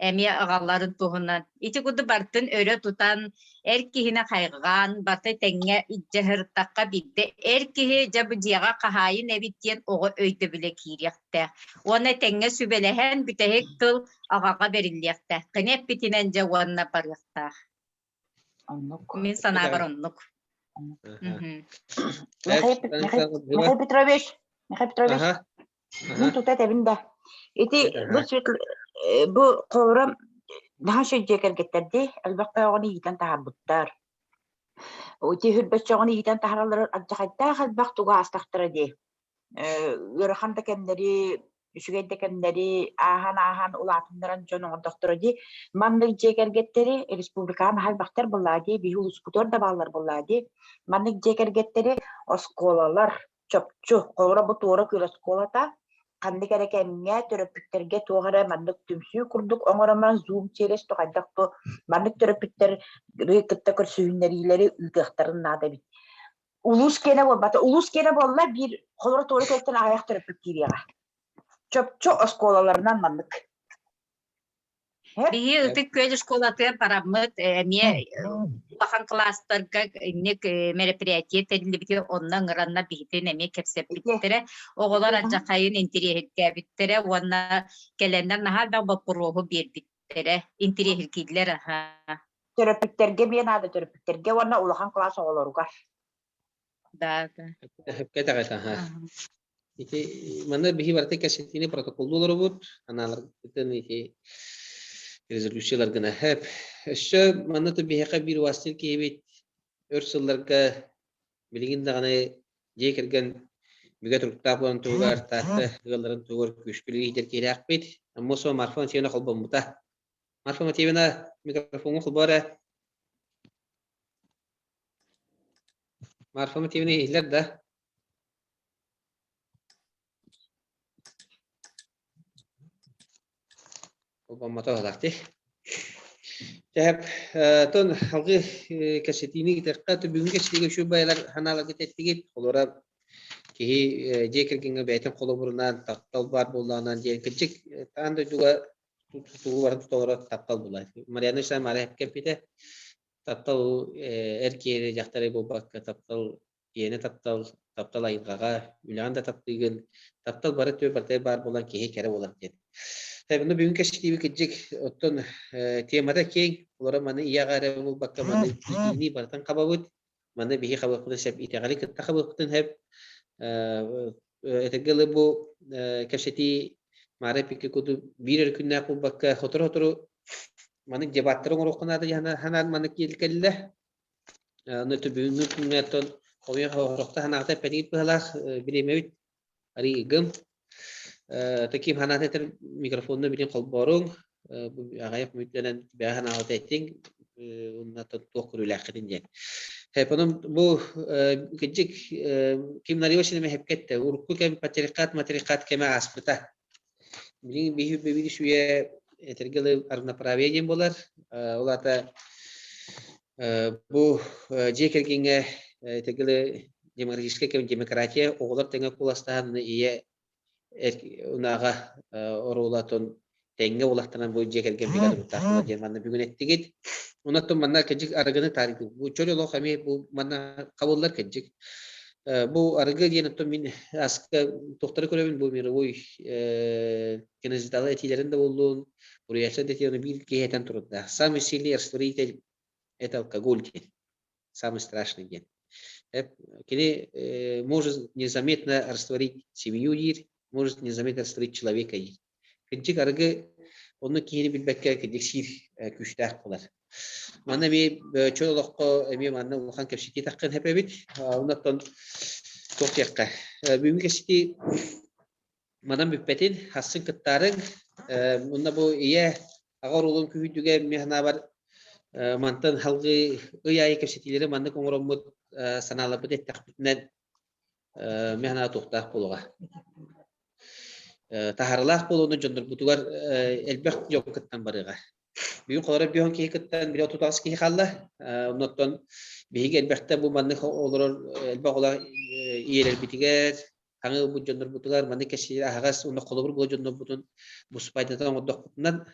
эмиэ аҕаларын туһунан. Ити курдук барытын өрө тутан, эр киһини хайҕаан, барыта тэҥҥэ илдьэ сырыттахха биирдэ эр киһи дьэ бу дьиэҕэ хаһаайын эбит диэн оҕо өйдөбүлэ киириэхтээх. Уонна тэҥҥэ сүбэлэһэн бүтэһик тыл аҕаҕа бэриллиэхтээх. Кини эппитинэн дьэ уонна барыахтаах. Оннук. Мин санаабар оннук. Мгм. Михаил, Михаил Петрович, Михаил Петрович, Ага. мин тута этэбин да. Ити бу бу холобура наһаа үчүгэй дьиэ кэргэттэр дии элбэх оҕону иитэн таһаарбыттар. Ити үрбэччэҕин иитэн таһаараллар алдьархайдаах элбэх тугу аастахтара дии. Ыарахан да кэмнэри. Үчүгэй да кэмнэри ааһан-ааһан улаатыннаран дьон оҥордохторо дии. Маннык дьиэ кэргэттэри республикаҕа наһаа элбэхтэр буоллаа дии, биһи улууспутугар да бааллар буоллаа дии. Маннык дьиэ кэргэттэри оскуолалар чопчу, холобура бу Туора Күөл оскуолата ханнык эрэ кэмҥэ төрөппүттэргэ туох эрэ маннык түмсүү курдук оҥорон баран Zoom через то хайдах то маннык төрөппүттэри кытта көрсүһүннэриилэри ыытыахтарын наада эбит. Улуус киэнэ буолбата. Улуус киэнэ буолла биир холоро туора күөлтэн аҕыйах төрөппүт киириэҕэ. Чопчу оскуолаларынан маннык. Биһи Ытык Күөл школатыгар бараммыт эмиэ улахан кылаастарга инник мероприятие тэриллибитэ онно ыҥыранна биһитин эмиэ кэпсэппиттэрэ. Оҕолор алдьархайын интириэһиргээбиттэрэ уонна кэлэннэр наһаа элбэх боппуруоһу биэрбиттэрэ. Интириэһиргииллэр аһа. Төрөппүттэргэ биэ наада төрөппүттэргэ уонна улахан кылаас оҕолоругар. Да, да. Кэтэҕит аха. Ити манна биһи барыта кэпсэтиини протоколлуу олоробут, анааларгытын ити резолюциялар гына. Хэп. Өссө манна то биһиэхэ биир убаастыыр киһибит өр сылларга билигин даҕаны дьиэ кэргэн бүгэ туруктаах буолан туһугар Таатта ыалларын туһугар күүскэ үлэлиир киһилээхпит. Аммосова Марфа Антоновна холбоммута. Марфа Матвеевна, микрофоҥҥа холбоо эрэ. Марфа Матвеевна иһиллэр да? Холбоммото быһыылаах дии. Тэһэп, тон алгыы кэпсэтиини итэххэ, бүгүҥҥү кэпсэтиигэ үчүгэй байалар санааларгыт эттигит. Олора киһи дьиэ кэргэҥҥэ бэйэтин холобурунан, таптал баар буоллаҕынан диэн кырдьык аан дойдуга тутуу баран туталара таптал буолар. Марьяна Исаевна Мария кэппитэ, таптал эр киһи дьахтары буолбакка, таптал киэнэ таптал, таптал айылҕаҕа, үлэҕин да таптыыгын, таптал бары түө барыта баар буолан киһи кэрэ буолар диэн. Онно бүгүн кэпсэтиибит кырдьык, оттон темата киэҥ, олоро маны ийэҕэ эрэ буолбакка, маны иитиини барытын хабабыт, маны биһи хабыахпытын сөп, итэҕэли кытта хабыахпытын сөп. Этэргэ дылы бу кэпсэтии Маара Пикки курдук биир эрэ күннээх буолбакка, сотору-сотору маннык дебаттары оҥоруохха наада диэн маннык кэллэ. Аны бүгүҥҥү күҥҥэ оттон хомуйа хорохто санаата эппэтигит быһалаах бириэмэбит арыйыгым. Таким санаата этэр микрофонна билин холбооруҥ, бу аҕыйах мүнүүтэнэн бэйэ санаата этиҥ, уонна туох көрүүлээххитин диэн. Онон бу кырдьык ким Нарива синеме хэпкэттэ урукку кэм патриархат матриархат кэмэ ааспыта. Билигин биһи биһиги сүүйэ этэргэ дылы равноправие диэн буолар. Ол аата бу дьиэ кэргэҥҥэ этэргэ дылы демократическай кэм демократия оҕолор тэҥэ куоластаһан ийэ унааҕа оруолатын тэҥҥэ улахтанан бу дьиэ кэргэн бигэ туруктаах диэн манна бүгүн эттигит. Онон манна кырдьык арыгыны таарыйдым. Бу чөл олох эмиэ бу манна хабыллар кырдьык. Бу арыгы диэн оттон мин аска туохтары көрөбүн бу мировой кинозиталы этиилэрин да буоллун, уруйааччы да этиилэрин биир киһи этэн турардаах. Самый сильный растворитель это алкоголь диэн. Самый страшный диэн. Кини может незаметно растворить семью диир, может незаметно растворить человека диир. Кырдьык арыгы онно киһини билбэккэ кырдьык сиир күүстээх буолар. Манна эмиэ чөл олоххо эмиэ манна улахан кэпсэтии таххан эбит. Оннуттан туох диэххэ. Бүгүҥҥү кэпсэтии манан бүппэтин, хассын кыттаарыҥ. Уонна бу ийэ аҕа оруолун күүһүрдүгэ мин санаабар мантан салгыы ый аайы кэпсэтиилэри маннык оҥороммут санааларбыт эттэхпитинэн Мин санаа туохтаах буолуоҕа. Таһаарылаах буолууну дьоннорбутугар элбэх дьон кыттан барыаҕа. Бүгүн холоро бүһөн киһи кыттан били 38 киһи хаалла. Оннуттан биһиги элбэхтэ бу маннык олорор элбэх оҕолор ийэлэрбитигэр, хаҥыы ылбыт дьоннорбутугар маннык кэпсиир аһаҕас уонна холобур буолар дьоннорбутун бу оҥордохпутунан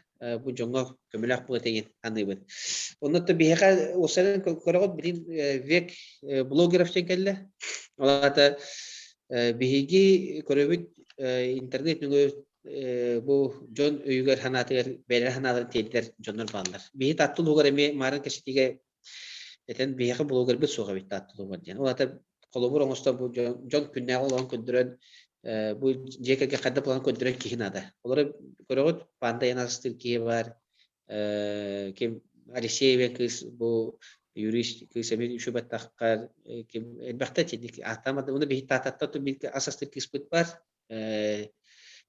бу дьоҥҥо көмөлөөх буола диэн саныыбын. Онно биһиэхэ уопсайынан көрөҕүт билин век блогеров диэн кэллэ. Ол аата биһиги көрөбүт интернет нөҥүө бу дьон өйүгэр санаатыгар бэйэлэрэ санааларын тиэрдэр дьоннор бааллар. Биһи Таатта улууһугар эмиэ маарын кэпсэтиигэ этэн биһиэхэ блогербыт суох эбит Таатта улууһугар диэн. Ол аата холобур оҥостон бу дьон күннээҕи олоҕун көрдөрөн бу дьиэ кэргэн хайдах буолан көрдөрөр киһи наада. Олору көрөҕүт, Панда Янастыыр киһи баар, ким Алексеева кыыс бу юрист кыыс эмиэ үчүгэй ким элбэхтэ итинник ааттаамады. Уну биһи таататтан биир ас астыыр кыыспыт бар.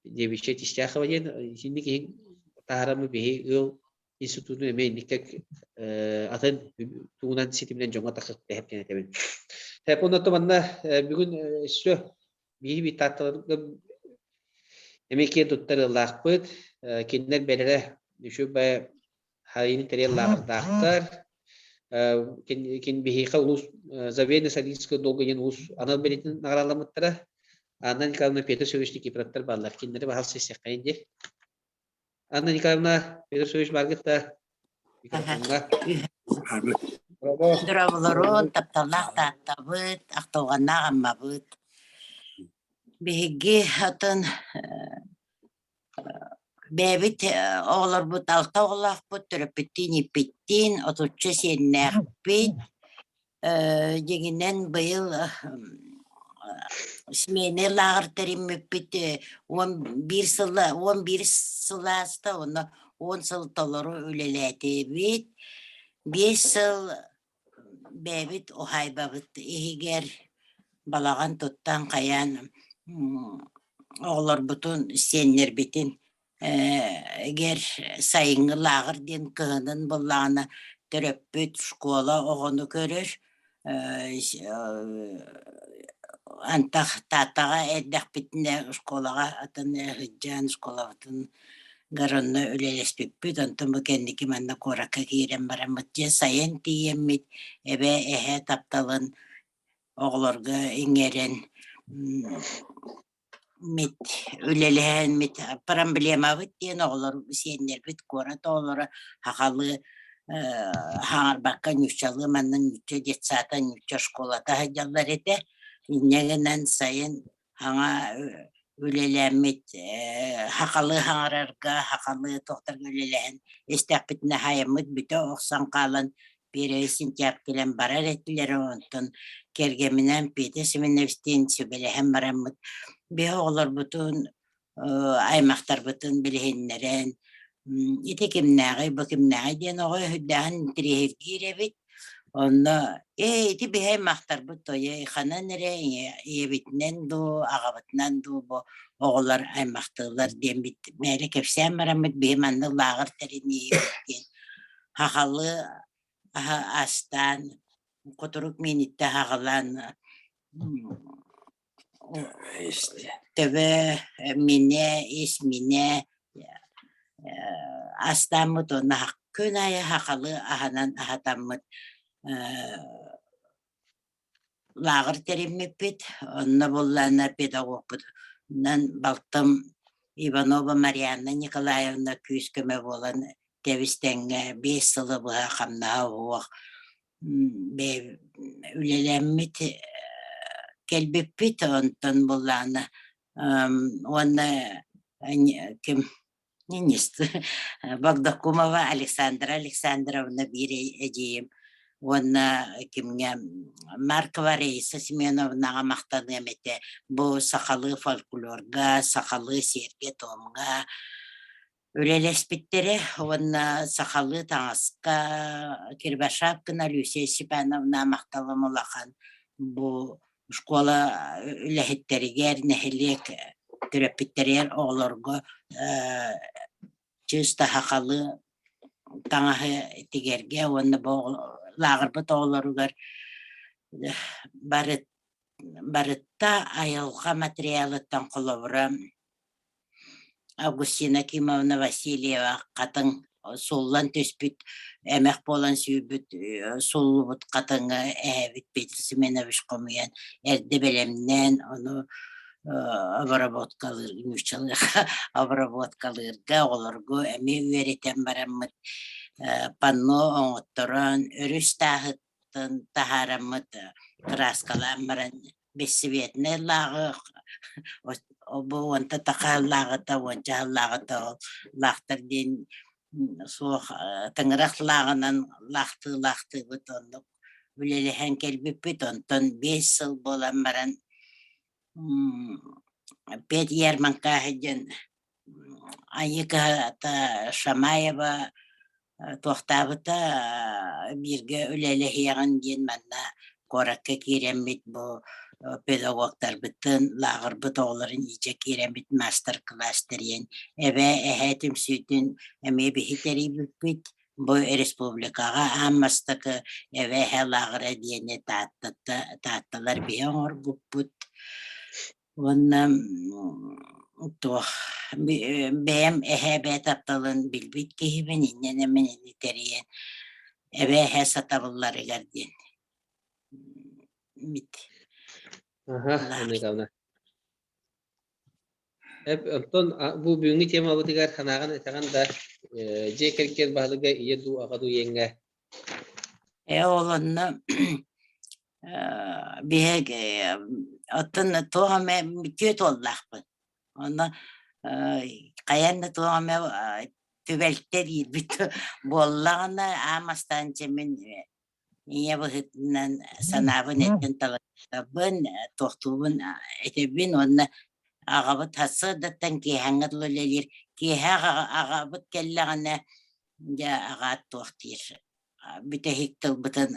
Девичья Тистяхова диэн итинник иһин таһаараммыт биһи ыал институтун эмиэ инникке атын тугунан ситиминэн дьоҥҥо тахсыахтаах диэн этэбин. Оннуттан манна бүгүн өссө биһи биир эмиэ киэн туттар ыаллаахпыт. Кинилэр бэлэрэ үчүгэй хайыны тэрийэр лааҕырдаахтар. Кин биһиэхэ улуус Заверенный Садического долга диэн улуус анал бэлиэтин наҕарааламмыттара. Анна Николаевна Петр Сергеевич Никифоровтар бааллар. Кинилэри баһал сиссэххэйин диир. Анна Николаевна, Петр Сергеевич бааргыт да микрофоҥҥа. Дорооболорун, тапталлаах Тааттабыт, ахтылҕаннаах Аммабыт. Биһиги атын бэйэбит оҕолорбут алта оҕолоохпут, төрөппүттүүн ииппиттиин, отучча сиэннээхпит. Дьиҥинэн быйыл сменный лааҕыр тэриммиппит 11 сыла 11 сыл ааста, онно 10 сыл толору үлэлээтибит. 5 сыл бэйэбит уһаайбабыт иһигэр балаҕан туттан хайаан оҕолорбутун, сиэннэрбитин эгэр сайыҥҥы лааҕыр диэн кыһынын буоллаҕына төрөппүт школа оҕону көрөр антах Тааттаҕа эрдэхпитинэ школаҕа атын сылдьан школабытын онно үлэлэспиппит онтон бу кэнники манна куоракка киирэн бараммыт дьэ сайын тиийэммит эбээ эһээ тапталын оҕолорго иҥэрэн мит үлэлэһэн мит проблемабыт диэн оҕолор сиэннэрбит куорат оҕолоро сахалыы хаҥарбакка нууччалыы манна нуучча детсада нуучча школата сылдьаллар этэ инньэ гынан сайын саҥа үлэлээммит сахалыы хаҥарарга сахалыы туохтарга үлэлэһэн истэхпитинэ хайаммыт бүтэ охсон хаалан Первый сентябрь кэлэн барар этилэр, онтон кэргэминээн Петя Семеновичтиин сүбэлэһэн бараммыт биһи оҕолорбутун, аймахтарбытын билиһиннэрэн, ити кимнээҕий, бу кимнээҕий диэн оҕо өһүрдээҕин интириэһиргиир эбит. Онно ээ ити биһи аймахтарбыт тойой ханан эрэ ийэбитинэн дуу, аҕабытынан дуу бу оҕолор аймахтыылар диэммит мээлэ кэпсээн бараммыт биһи маннык лааҕыр тэриниибит диэн Хахалы аһа астаан, кутурук мииниттэ аҕалан төбө минэ, ис минэ астааммыт уонна күн аайы хахалы аһынан аһатаммыт лааҕыр тэриммиппит. Онно буоллаҕына педагогпутунан балтым Иванова Марианна Николаевна күүс-көмө буолан тэбис-тэҥҥэ 5 сылы быһа хамнаһа уһуох үлэлэммит кэлбиппит. Онтон буоллаҕына уонна ким Богдокумова Александра Александровна биир эдьиийим уонна кимҥэ Маркова Раиса Семеновнаҕа махтаныам этэ. Бу сахалыы фольклорга, сахалыы сиэргэ-туомҥа үлэлэспиттэрэ уонна сахалыы таҥаска Кривошапкина Люция Степановна махталым улахан. Бу школа үлэһиттэригэр, нэһилиэк төрөппүттэригэр оҕолорго чыста сахалыы таҥаһы тигэргэ уонна бу лааҕырбыт оҕолоругар барытта айылҕа материалыттан холобура Августина Кимовна Васильева хатыҥ сууллан түспүт, эмэх буолан сүүрбүт, сууллубут хатыҥы эһэбит Петр Семенович хомуйан эрдэ бэлэмнээн ону обработкалыыр нууччалыы обработкалыырга оҕолорго эмиэ үөрэтэн бараммыт панно оҥотторон өрүс тааһыттан таһаараммыт кырааскалаан баран бессветнэй лааҕы бу уонта такааллааҕыта уонча сыллааҕыта ол лаахтар диэн суох тыҥырах лааҕынан лаахтыы лаахтыыбыт оннук үлэлэһэн кэлбиппит онтон 5 сыл буолан баран Петя Ярманкаһа диэн Айыы кыһата Шамаева туохтаабыта бииргэ үлэлэһиэҕин диэн манна куоракка киирэммит бу Педагогтарбытын, лааҕырбыт оҕолорун иитэ киирэммит маастар-кылаас тэрийэн, эбээ, эһээ түмсүүтүн эмиэ биһи тэрийбиппит. Бу республикаҕа аан бастакы эбээ эһээ лааҕыра диэни Тааттата, Таатталар биһи оҥорбуппут. Уонна туох бэйэм эһээ эбээ тапталын билбит киһибин, инньэ мин ини тэрийэн эбээ эһээ сатабылларыгар диэн мит Аха, Анна Эп, оттон бу бүгүҥҥү темабытыгар санааҕын этэҕин да, дьиэ кэргэн баһылыга ийэ дуу, аҕа дуу иэҥҥэ? Э, ол онно биһиги оттон туох эмэ түөрт уоллаахпын. Онно хайаан да туох эмэ түбэлтэ диирбит буоллаҕына, аан бастаан дьэ мин Ийэ быһыытынан санаабын эттэн талабын, туохтуубун этэбин уонна аҕабыт сарсыардаттан киэһээҥҥэ дылы үлэлиир. Киэһэ аҕабыт кэллэҕинэ, дьэ аҕаат туох диир, бүтэһик тылбытын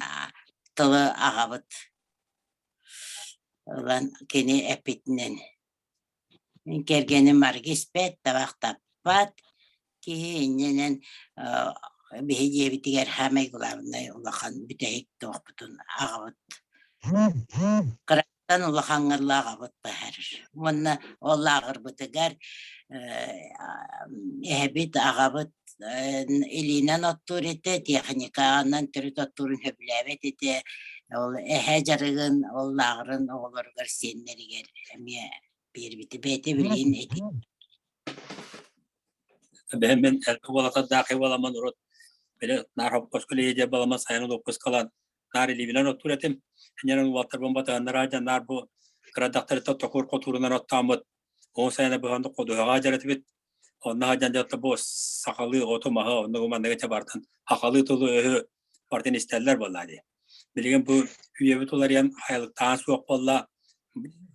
тылы аҕабыт ылан кини эппитинэн Мин кэргэним арыгы испэт, табах таппат киһи иннинэн биһи дьиэбитигэр саамай главнай улахан бүтэһик туохпутун аҕабыт кыраттан улахаҥҥа дылы аҕабыт быһаарар. Уонна ол лааҕырбытыгар эһэбит, аҕабыт илиинэн оттуур этэ, техниканан төрүт оттуурун сөбүлээбэт этэ. Ол эһэ дьарыгын, ол лааҕырын оҕолоругар, сиэннэригэр эмиэ биэрбитэ. Бэйэтэ билигин ити Бэһин мин элбэх уолаттардаах буоламмын урут били наар хоппоско лиидер буоламмын сайын луоппускалаан наар илиибинэн оттуур этим. Инньэнэн уолаттарбын батыһаннара дьэ наар бу кырадахтарыттан токур хотуурунан оттооммут ол сайына быһан ходуһаҕа дьэр этибит. Онно сылдьан дьэ бу сахалыы оту-маһы оннугу манныгы чэ бартын сахалыы тылы-өһү бартын истэллэр буоллаа дии. Билигин бу үйэбит уларыйан айылыктаан суох буолла,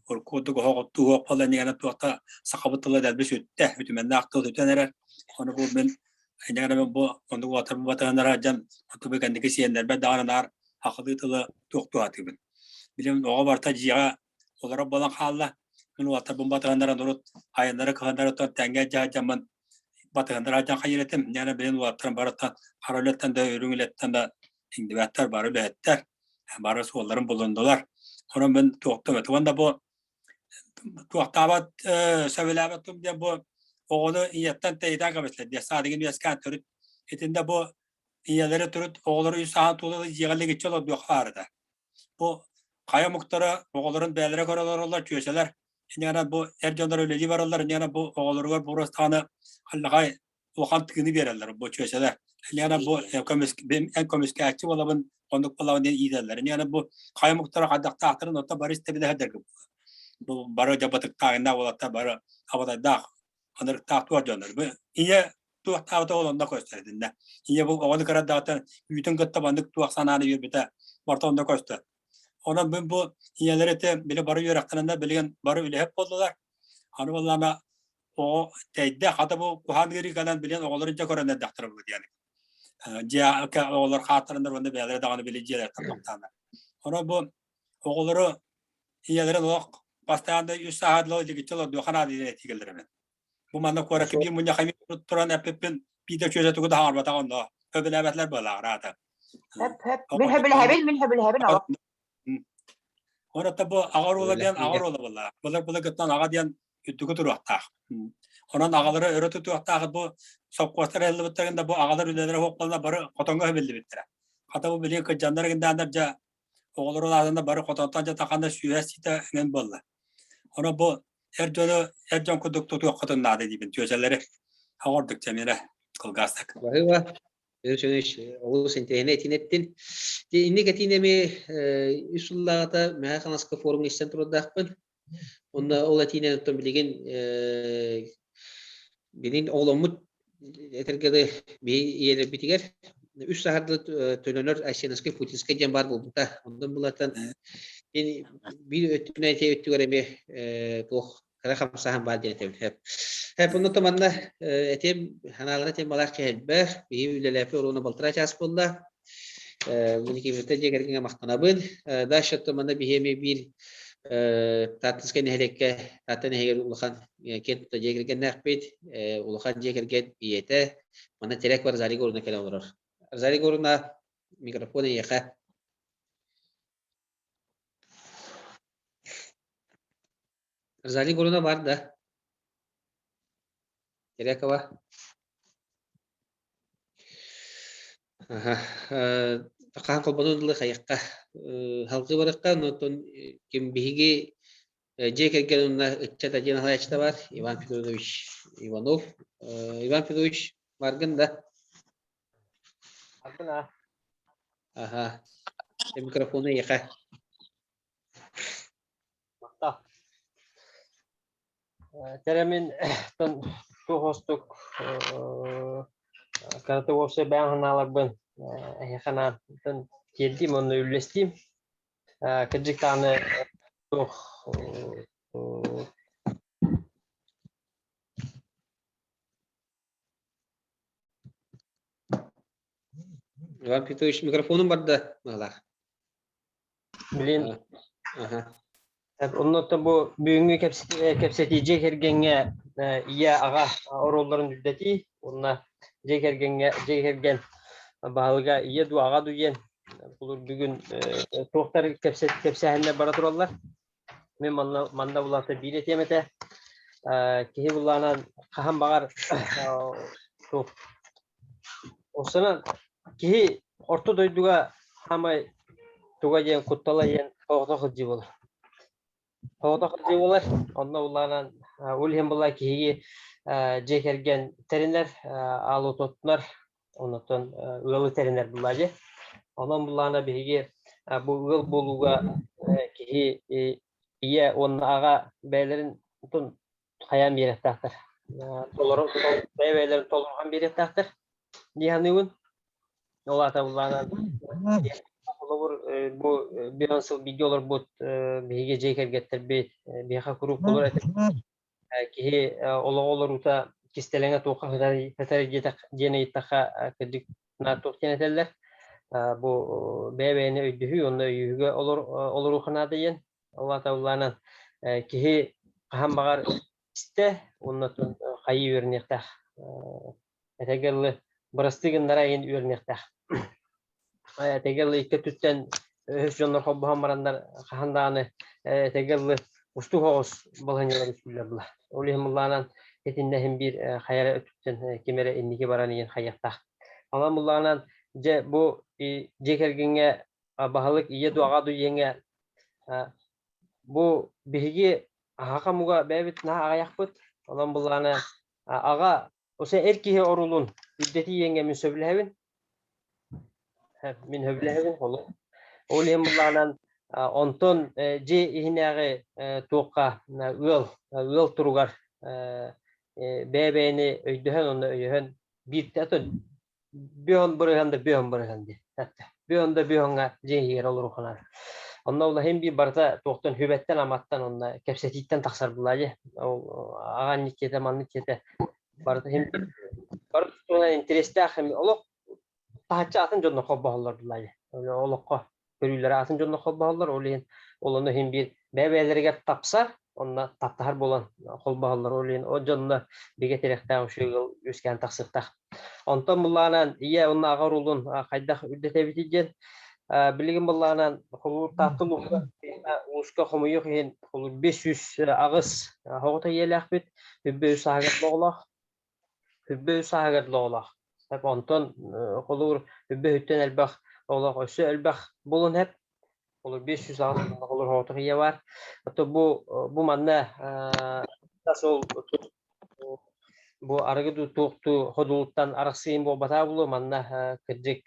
курдук оһох оттуу суох буолла иннигэнэ туохта сахабыт тыла дэлби сүттэ, үтүмэннээх тыл сүтэн эрэр. Ону бу мин иннигэнэ мин бу оннук уотарбын батыһыннара дьон оту бу кэнники сиэннэрбэр даҕаны наар сахалыы тылы туохтуу сатыыбын. Билигин оҕо барыта дьиэҕэ олорор буолан хаалла. Мин уолаттарбын батыһыннаран урут айаннары кыһыннары оттон тэҥҥэ дьаһадьаммын батыһыннара дьан хайыр этим. Ньана билин уолаттарым барыттан хара үлэттэн да үрүҥ үлэттэн да иҥдибэттэр, бары үлэһиттэр, бары суолларын булундулар. Онон мин туохтум этим. Уонна бу туохтаабат сөбүлээбэт диэн бу оҕону ийэттэн тэйитэн кэбистэр диye саадыгын үөскээн төрүт итиннэ бу ийэлэри төрүт оҕолору үс саһаан туулалы дьиэҕэ лигиччи олордуохха баарыта. Бу хайа омуктара оҕолорун бэйэлэрэ көрө олороллор, чүөчэлэр. Инньэ бу эр дьоннор үлэлии бараллар, инньэ бу оҕолоругар буруостаҕына аллаҕай улахан тыыны биэрэллэр бу чүөчэлэр. Инньэ бу эн көмүскээччи буолабын, оннук буолабын диэн иитэллэр. Инньэ бу хайа омуктара хайдахтаахтарын отто бары истэбилэһэрдэр бу бары дьабатыктааҕыннаах уолаттар бары абатайдаах ынырыктаах туох дьоннор. Бу ийэ туохтаабыта ол онно көстөр итиннэ. Ийэ бу оҕону кыраддаҕыттан үүтүн кытта маннык туох санааны биэрбитэ барыта онно көстөр. Онон мин бу ийэлэр ити били бары үөрэхтэнэннэр билигин бары үлэһит буоллулар. Аны буоллаҕына оҕо тэйдэ хата бу куһаан ыарыы кэлэн билигин оҕолорун дьэ көрөн эрдэхтэрэ бу диэн. Дьиэ оҕолор хааттарыннар уонна бэйэлэрэ даҕаны били дьиэлэртэн тохтооннор. Онон бу оҕолору ийэлэрин олох бастаан да үс сааһа дылы олордуохха наада диэн этии кэллэрэ мин. Бу манна куоракка биир мунньахха туран эппиппин биир да чүөчэ тугу да хаҥарбатах онно хөбүлээбэтилэр быалааҕар аата. Хөп хөп мин хөбүлэһэбин мин хөбүлэһэбин олох. Онон бу аҕа оруола диэн аҕа оруола буолла. Былыр былыргыттан аҕа диэн үрдүкү туруохтаах. Онон аҕалары өрө тутуохтаах бу сопхуостар ыһыллыбыттарын да бу аҕалар үлэлэрэ суох буолла бары хотоҥҥо хөбүллүбүттэрэ. Хата бу билигин кырдьаннар гындааннар дьэ оҕолору улаатаннар бары хотонтон дьэ таханна сүүһэ ситэ эҥин буолла. Онон бу эр дьону эр дьон курдук тутуоххутун наада диибин түөсэлэри оҕордук чэмиэрэ кылгастык. Баһыыба. Өрүс олус интэриэһинэй этиин эттин. Инник этиин эмиэ үс сыллааҕыта Мэхэ Хаҥаска форумҥа истэн турардаахпын. Онно ол этиинэн оттон билигин билигин оҕоломмут этэргэ дылы биһи ийэлэрбитигэр үс саһарды төлөнөр Айсеновскай Путинскай диэн баар буолбута. Онтон булатан биир өттүнэн эти өттүгэр эмиэ туох кыра хамсааһын баар диэн этэбин. Хэп онно манна этим ханаалара этим балаах кэһэлбэх биһи үлэлээпи оруона балтараа чаас буолла. Бу Никифорта дьиэ кэргэҥҥэ махтанабын. Дальше манна биһи эмиэ биир Тааттынскай нэһилиэккэ Таатта нэһилиэгэр улахан киэн тутта дьиэ кэргэннээхпит. Улахан дьиэ кэргэн ийэтэ. Манна Терек Розалия Егоровна кэлэн олорор. Розалия Егоровна, микрофон эйиэхэ. Розалия Егоровна бар да? Терекова. Хаһан холбонон ылы хайыахха халгыы барыахха онтон ким биһиги дьиэ кэргэн уонна ыччат диэн салайааччыта бар Иван Федорович Иванов. Иван Федорович баргын да? Баргын а. Аха. Микрофону эйиэхэ. Махтал. Тэрэмин туох остук карата уопсай бэйэм санааларбын эһиэхэ анаан тиэрдиим уонна үллэстиим. Кырдьык даҕаны туох Иван Петрович микрофонун барда быһалаах. Билин Оннуттан бу бүгүҥҥү кэпсэтии дьиэ кэргэҥҥэ ийэ аҕа оруолларын үрдэтии уонна дьиэ кэргэҥҥэ дьиэ кэргэн баһылыга ийэ дуу аҕа дуу диэн булур бүгүн туохтар кэпсээһиннэр бара тураллар. Мин манна манна булаата биир этиэм этэ. Киһи буллаанан хаһан баҕар туох Осынан киһи орто дойдуга саамай туга диэн куттала диэн соҕотох сылдьыы буолар. Соҕотох сылдьыы буолар. Онно улаанан ол иһин буолла киһиги дьиэ кэргэн тэринэр, аал ототтунар, оннуттан ыалы тэринэр буолла дьэ. Онон буллаана биһиги бу ыал буолууга киһи ийэ уонна аҕа бэйэлэрин хайаан биэриэхтээхтэр. Толору бэйэ-бэйэлэрин толоруһан биэриэхтээхтэр дии саныыбын. Ол аата былаанан холобур бу биир сыл бииргэ олорбут биһиги дьиэ кэргэттэрбит биһиэхэ куруук болор этэ. Киһи олоҕу олоруута кистэлэҥэ туохха сытар диэн ыйыттахха кырдьык туох диэн этэллэр. Бу бэйэ-бэйэни өйдөһүү уонна өйүүгэ олорууха наада диэн Ол аата былаанан киһи хаһан баҕар истэ уонна хайыы үөрэниэхтээх. Этэгэ дылы бырастыы гыннара иһин үөрэниэхтээх. Этэгэ дылы икки өттүттэн өһөс дьоннор холбоһон бараннар хаһан даҕаны этэгэ дылы устук оҕус балаһыанньалар үскүүллэр була. Ол иһин былаанан итиннэ иһин биир хайа эрэ өттүттэн ким эрэ инники баран иһин хайыахтаах. Онон былаанан дьэ бу дьиэ кэргэҥҥэ баһылык ийэ дуу аҕа дуу диэҥҥэ бу биһиги аһаха муга бэйэбит наһаа аҕыйахпыт. Онон былаана аҕа ose эр киһи оруолун үрдэтии диэҥҥэ мин сөбүлэһэбин. Мин сөбүлэһэбин холу. Ол иһин былаанан онтон дьиэ иһинээҕи туохха ыал ыал туругар бэйэ-бэйэни өйдөһөн уонна өйөһөн бииртэ бүөн бырыһан да бүөн бырыһан диэн. Бүөн да бүөҥҥэ дьиэ иһигэр олоруханар. Онно улаһын биир барыта туохтан хүбэттэн аматтан онно кэпсэтииттэн тахсар булаа дьэ. Ол аҕа никкиэтэ маннык киэтэ барыта хим бары туһунан интэриэстээх олох таһыччы атын дьонно холбоһоллор булаа дьэ. Олоххо көрүүлэрэ атын дьонно холбоһоллор. Ол иһин ол ону иһин биир бэйэ-бэйэлэригэр тапсар, онно таптаһар буолан холбоһоллор. Ол иһин ол дьонно бигэ тирэхтээх үчүгэй ыал үөскээн тахсыахтаах. Онтон буллаанан ийэ уонна аҕа уруулун хайдах үрдэтэбитий диэн билигин буллаанан холуур Таатта улууһугар улууска хомуйуох иһин холуур 508 оҕото ийэлээхпит, 3 сааһыгар оҕолоох Үрбэ үс ааһыгар дылы оҕолоох. Онтон холуур үрбэ үһүттэн элбэх оҕолоох өссө элбэх булун эп. Холуур 508 холуур оҕотох ийэ бар. Ото бу бу манна ол бу арыгы дуу туохтуу ходулуттан арахсыйын буолбатаа булу манна кырдьык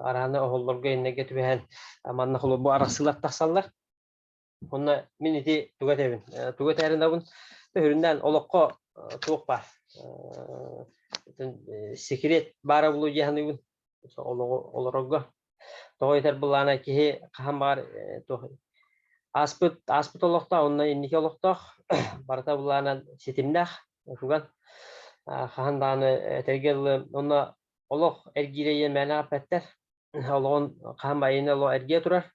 арааны оһоллорго иннеге түбэһэн манна холуур бу арахсыылар тахсаллар. Онно мин ити тугу этэбин? Тугу этээрин абын сүрүннээн олоххо туох баар? Секрет баара булуу дии саныыбын. Олоҕу олорорго. Тоҕо этэр былаана киһи хаһан баҕар туох ааспыт ааспыт олохтоох уонна инники олохтоох барыта былаанан ситимнээх уган хаһан даҕаны этэргэ дылы онно олох эргиирэ диэн мээнэ эппэттэр олоҕун хаһан байыны олох эргийэ турар.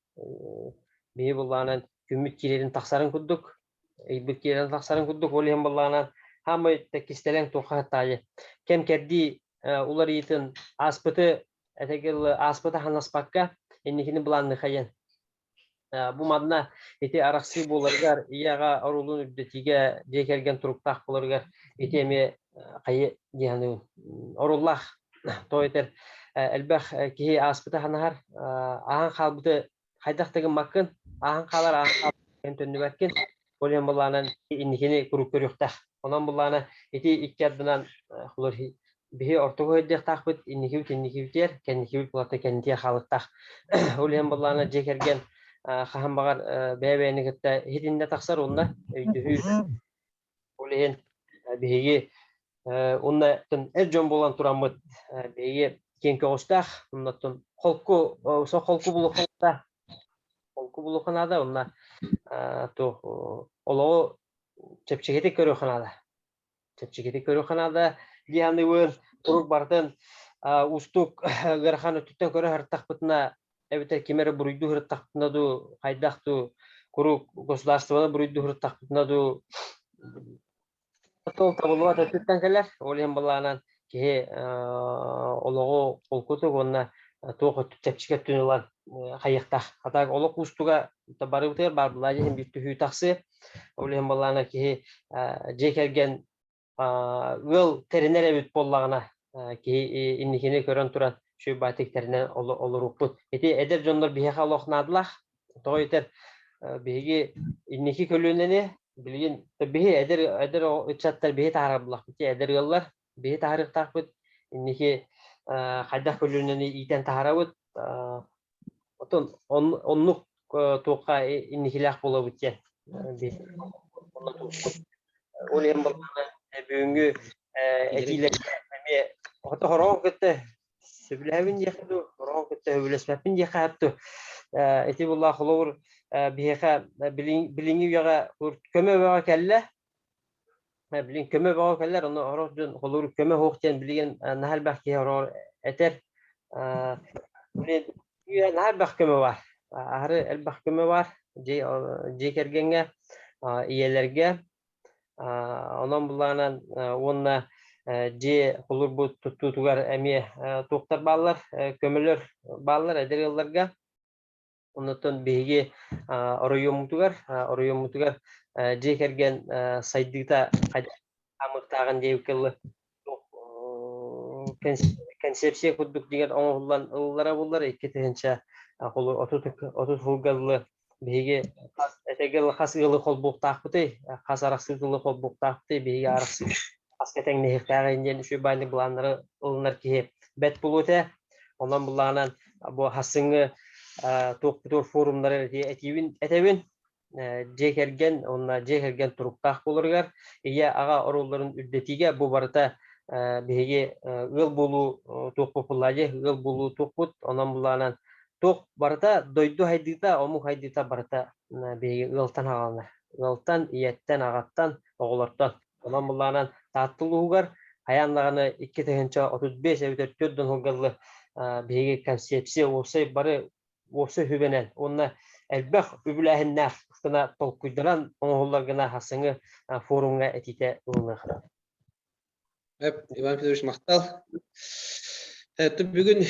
Биһи буллаанан Күммүт киирэрин тахсарын курдук, ыйбыт киирэн тахсарын курдук, ол иһин буоллаҕына хаамай кистэлэҥ туохха таайы. Кэм кэрдии уларыйыытын ааспыты этэгил ааспыты ханаспакка инникини былаанныхайын. Бу манна ити арахсыы буоларыгар, ийэ-аҕа оруолун үрдэтиигэ, дьиэ кэргэн туруктаах буоларыгар ити эмиэ хайы дии саныыбын. Оруоллаах тоҕо этэр элбэх киһи ааспыты ханаһар, ааһан хаалбыты хайдах да гыммаккын, ааһан хаалар ааһан хаалар төннүбэккин. Ол иһин былаанан инникини куруук көрүөхтээх. Онон былаана ити икки ардынан биһи ортоку өйдүөхтаахпыт, инникибит инникибитигэр, кэнникибит булата кэннитигэр хаалыктаах. Ол иһин былаана дьиэ кэргэн хаһан баҕар бэйэ-бэйэни кытта иһитиннэ тахсар уонна өйдөһүү. Ол иһин биһиги уонна эр дьон буолан тураммыт биһиги киэҥ көҕүстээх, оннуттан холку холку булуохха холку булуохха наада уонна туох олоҕу чэпчэкитик көрүөххэ наада. Чэпчэкитик көрүөххэ наада дии саныыбын. Куруук барытын уустук ыарахан өттүттэн көрө сырыттахпытына эбэтэр ким эрэ буруйдуу сырыттахпытына дуу, хайдах дуу, куруук государствоны буруйдуу сырыттахпытына дуу, ол табыллыбат өттүттэн кэлэр. Ол иһин былаанан киһи олоҕу холкутук уонна туох өттү чэпчэки өттүн ылан хайыахтаах. Хата олох уустуга барыбытыгар баар былаа иһин биир түһүү тахсыа. Ол иһин былаана киһи дьиэ кэргэн ыал тэринэр эбит буоллаҕына киһи инникини көрөн туран үчүгэй баатык тэринэн олорукпут. Ити эдэр дьоннор биһиэхэ олох наадалаах. Тоҕо этэр биһиги инники көлүөнэни билигин биһи эдэр эдэр ыччаттар биһи таһаарар буллахпыт эдэр ыаллар биһи таһаарыахтаахпыт инники хайдах көлүөнэни иитэн таһаарабыт Оттон оннук туохха инникилээх буолабыт диэн ол иһин буоллаҕына бүгүҥҥү этиилэргэ эмиэ хото хороҕо кытта сөбүлэһэбин диэххэ дуу, хороҕо кытта сөбүлэспэппин диэххэ сөп дуу. Ити буоллаах холобур биһиэхэ билиҥҥи үйэҕэ көмө бөҕө кэллэ. Билигин көмө бөҕө кэлэр, ону орох дьон холобур көмө суох диэн билигин наһаа элбэх киһи ороҕор этэр. Билигин наһаа элбэх көмө баар. Аһары элбэх көмө баар дьиэ дьиэ кэргэҥҥэ, ийэлэргэ. Онон былаанан уонна дьиэ холурбут туттуутугар эмиэ туохтар бааллар, көмөлөр бааллар эдэр ыалларга. Оннуттан биһиги оройуоммутугар оройуоммутугар дьиэ кэргэн сайдыыта хайдах хаамыахтааҕын диэбиккэ дылы концепция курдук дигэр оҥоһуллан ылыллара буоллар 2000 30 сылга дылы биһиги хас этэгэ хас ыалы холбуохтаахпытый хас арахсыы тылы холбуохтаахпытый биһиги арахсыы хаска тэҥнэһиэхтээҕин диэн үчүгэй баайны былааннары ылынар киһи бэт буолуо этэ. Онон былаанан бу хассыҥҥы туохпутур форумнары этиибин этэбин. Дьиэ кэргэн уонна дьиэ кэргэн туруктаах буоларыгар ийэ аҕа оруолларын үрдэтиигэ бу барыта биһиги ыал буолуу туохпут булла дьиэ ыал буолуу туохпут онон былаанан туох барыта дойду хайдыыта омук хайдыыта барыта биһиги ыалтан хааланар ыалтан ийэттэн аҕаттан оҕолортон Онон былаанан Таатта улууһугар хайаан даҕаны 2035 эбэтэр 4 сылга дылы биһиги концепция уопсай бары уопсай үбүнэн уонна элбэх үбүлээһиннээх гына толкуйданан оҥоһуллар гына хасыҥы форумҥа этиитэ ылыныахтаах. Иван Федорович махтал. Бүгүн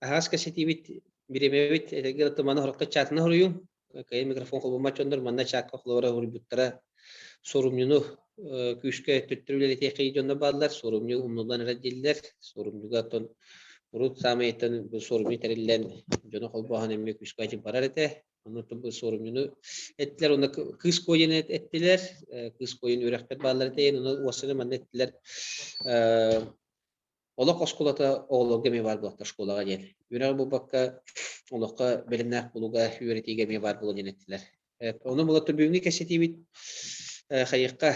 аһаҕас кэсэтиибит бириэмэбит этэргэ маны хорохто чатына хоруйуҥ. Кыайын микрофон холбоммот дьоннор манна чаакка холобура уруйбуттара суорумньуну күүскэ төттөрү үлэлэтиэххэ дьоннор бааллар. Суорумньу умнуллан эрэр дииллэр. Суорумньуга оттон урут саамай суорумньу тэриллэн дьону холбооһун эмиэ күүскэ барар этэ. Онон бу суорумньуну эттилэр, уонна кыыс куойун эттилэр, кыыс куойун үөрэхтэр бааллар этэйин, ону уоссаны манна эттилэр. Олох оскуолата оҕолорго эмиэ баар буолуохтаах школаҕа диэн. Үөрэҕи булбакка олоххо бэлэмнээх буолууга үөрэтиигэ эмиэ баар буолуо диэн эттилэр. Ону була бүгүҥҥү кэпсэтиибит хайыахха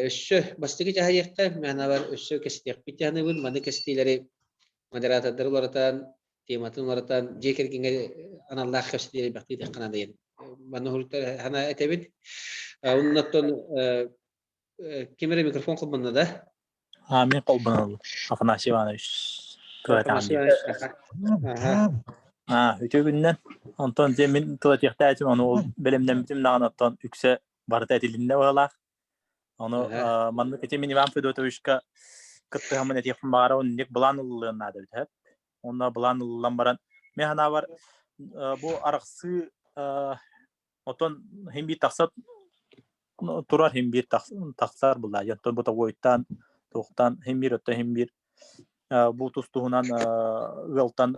өссө бастакы дьаһайыахха мээнэбэр өссө кэпсэтиэхпит дьаһаныбын маны кэпсэтиилэри модератордары уларытан тематын уларытан дьиэ кэргэҥҥэ аналлаах кэпсэтиилэри элбэхтик ыытыахха наада диэн манна хана этэбит. Оннуттан ким эрэ микрофон холбонно да? А, мен холбоналым. Афанасий Иванович. Афанасий Иванович. Ага. Аа, үтүө күнүнэн. Онтон дьэ мин тыл этиэхтээтим, ону ол бэлэмнэммитим даҕаны оттон үксэ барыта этилиннэ быһыылаах. Ону маннык ити мин Иван Федотовичка кыттыһаммын этиэхпин баҕарабын, инник былаан ылыллыан наада эбит һэ. Онно былаан ылыллан баран, мин санаабар бу арахсыы Оттон иһин биир тахса турар иһин биир тахсар булла. Оттон бу тобуойтан туохтан иһин биир оттон иһин биир бу тус-туһунан ыалтан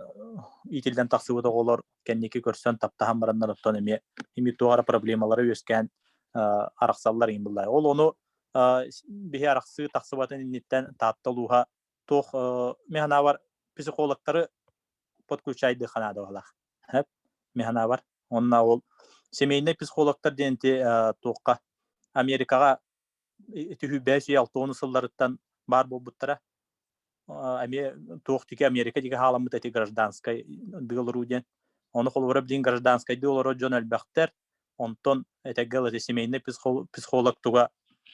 иитиллэн тахсыбыт оҕолор кэнники көрсөн таптаһан бараннар оттон эмиэ иһин биир туох эрэ проблемалара үөскээн арахсаллар иһин булла. Ол ону биһи арахсыы тахсыбатын инниттэн Таатта улууһа туох мин санаабар психологтары подключайдыахха наада баһылаах. Мин санаабар Уонна ол семейнай психологтар диэн ити туохха Америкаҕа түһүү 560 сылларыттан баар буолбуттара. Эмиэ туох тики Америка диги хааламмыт эти гражданскай дыалыруу диэн. Ону холобура билин гражданскайдыы олорор дьон элбэхтэр. Онтон этэгэл эти семейный психолог туга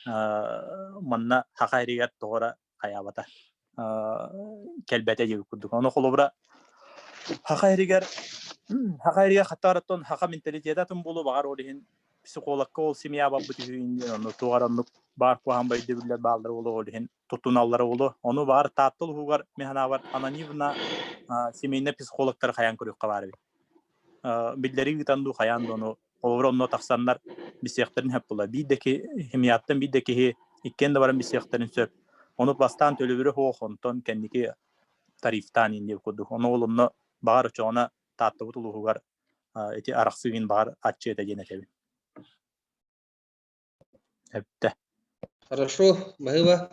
манна хаха эригэр тоҕора хайаабата кэлбэтэ диэбит курдук. Ону холобура хаха эригэр хаха эригэр хаттаараттан хаха менталитета атын буолуо баҕар ол иһин психологка ол семья барбыт үһү ону туох оннук баар куһаҕан өйдөбүллэр бааллар буолуо ол иһин туттуналлара буолуо. Ону баҕар Таатта улууһугар мин санаабар анонимно семейнай психологтары хайаан көрүөххэ баар эбит. Биллэрии ыытан дуу хайаан да ону Холобура онно тахсаннар билсиэхтэрин сөп буолар. Биир да киһи химияттан биир да киһи иккиэн да баран билсиэхтэрин сөп. Ону бастаан төлөбүрэ суох, онтон кэнники тарифтаан иин диэбит курдук. Ону ол онно баҕар оччоҕуна Тааттабыт улууһугар ити арахсыы иин баҕар аччыа этэ диэн этэбин. Эптэ. Хорошо, баһыыба.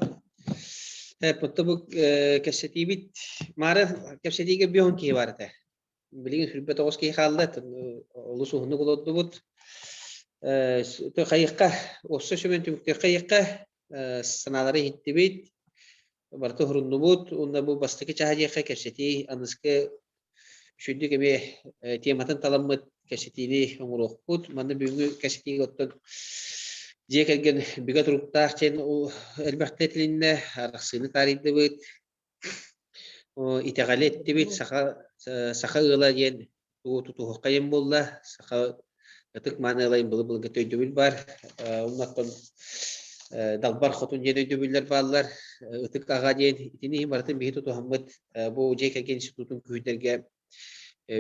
Э, бу кэпсэтиибит Маара кэпсэтиигэ бион киһи бар этэ. Билигин 29 киһи хаалла, олус уһуннук олордубут. Хайыхха, өссө сүмэн түмүктүөххэ хайыхха, санаалары иһиттибит, барыта уһуруннубут. Уонна бу бастакы чааһа диэххэ кэпсэтии аныскы үчүгдүк эмиэ тематын таламмыт кэпсэтиини оҥоруохпут. Манна бүгүҥҥү кэпсэтиигэ оттон дьиэ кэргэн бигэ туруктаах диэн элбэхтэ этилиннэ, арахсыыны таарыйдыбыт, Итэҕэли эттибит, саха саха ыала диэн тугу тутуһуохха диэн буолла. Саха ытык мааны ыала былы-былыргы өйдөбүл баар. Оннуттан далбар хотун диэн өйдөбүллэр бааллар. Ытык аҕа диэн итини иһин барытын биһи тутуһаммыт бу дьиэ кэргэн институтун күүһүрдэргэ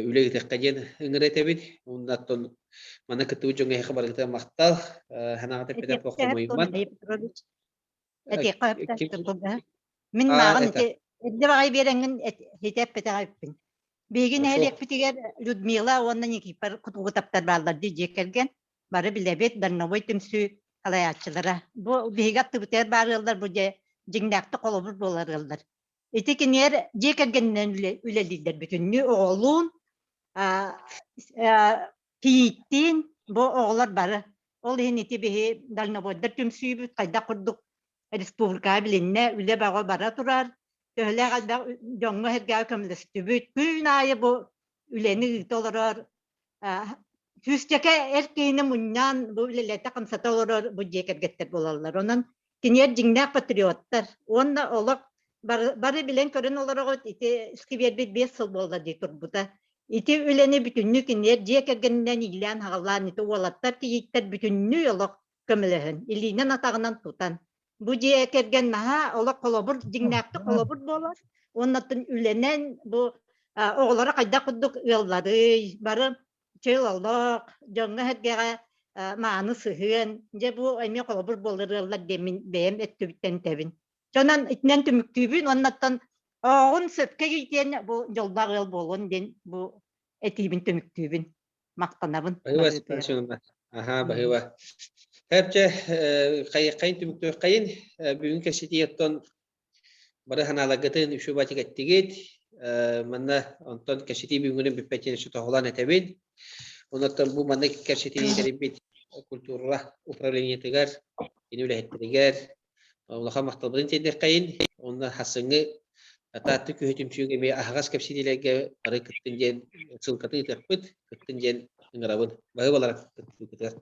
үлэ ыытыахха диэн ыҥыра этэбит. Оннуттан манна кыттыбыт дьоҥҥо эһиэхэ барыгытыгар махтал. Санааҕыт эппитэ хомойуммат. Этиэххэ сөп Мин мааҕын ити эрдэ баҕайы биэрэҥҥин ити эппэтэҕэ эппин. Биһиги нэһилиэкпитигэр Людмила уонна Никифор Кутугутаптар бааллар дии дьиэ кэргэн. Бары билэбит, Дальновой түмсүү салайааччылара. Бу биһиги аттыбытыгар баар ыаллар бу дьэ дьиҥнээхтик холобур буолар ыаллар. Ити кинилэр дьиэ кэргэнинэн үлэлииллэр бүтүннүү оҕолуун, кийииттиин бу оҕолор бары. Ол иһин ити биһи дальнобойдар түмсүүбүт хайдах курдук республикаҕа билиннэ, үлэ бөҕө бара турар. Төһөлөөх элбэх дьоҥҥо-сэргэҕэ көмөлөстүбүт. Күн аайы бу үлэни ыыта олорор сүүсчэкэ эр киһини мунньан бу үлэлэтэ хамсата олорор бу дьиэ кэргэттэр буолаллар. Онон кинилэр дьиҥнээх патриоттар уонна олох бары, бары билэн-көрөн олороҕут ити сквербит 5 сыл буолла дии турбута. Ити үлэни бүтүннүү кинилэр дьиэ кэргэнинэн иилээн-хаҕалаан ити уолаттар тиийиттэр бүтүннүү олох көмөлөһөн, илиинэн-атаҕынан тутан. Бу дьиэ кэргэн наһаа олох холобур, дьиҥнээхтик холобур буолар. Уонна үлэнэн бу оҕолоро хайдах курдук ыалларый, бары чөл олох, дьоҥҥо-сэргэҕэ мааны сыһыан, дьэ бу эмиэ холобур буолар ыаллар диэн мин бэйэм өттүбүттэн этэбин. Дьонон итинэн түмүктүүбүн уоннаттан оҕоҕун сөпкө иитиэн бу дьоллоох ыал буолуон диэн бу этиибин түмүктүүбүн. Махтанабын. Баһыыба Степановна. Аха, баһыыба. Хэпчэ хайын түмүктүөххэйин бүгүн кэпсэтии оттон бары ханааларгытын үчү батик эттигит. Манна онтон кэпсэтии бүгүнү бүппэтин тоһулан этэбин. Онон бу манна кэпсэтиини тэрийбит культура управлениетыгар, кини үлэһиттэригэр улахан махталбытын тиэрдиэххэйин. Онно хасыҥҥы Таатта күһү түмсүүгэ эмиэ аһаҕас кэпсэтиилэргэ бары кыттын диэн ссылкатын ыытыахпыт, кыттын диэн ыҥырабын. Баһыыбалара кыттыытыгар.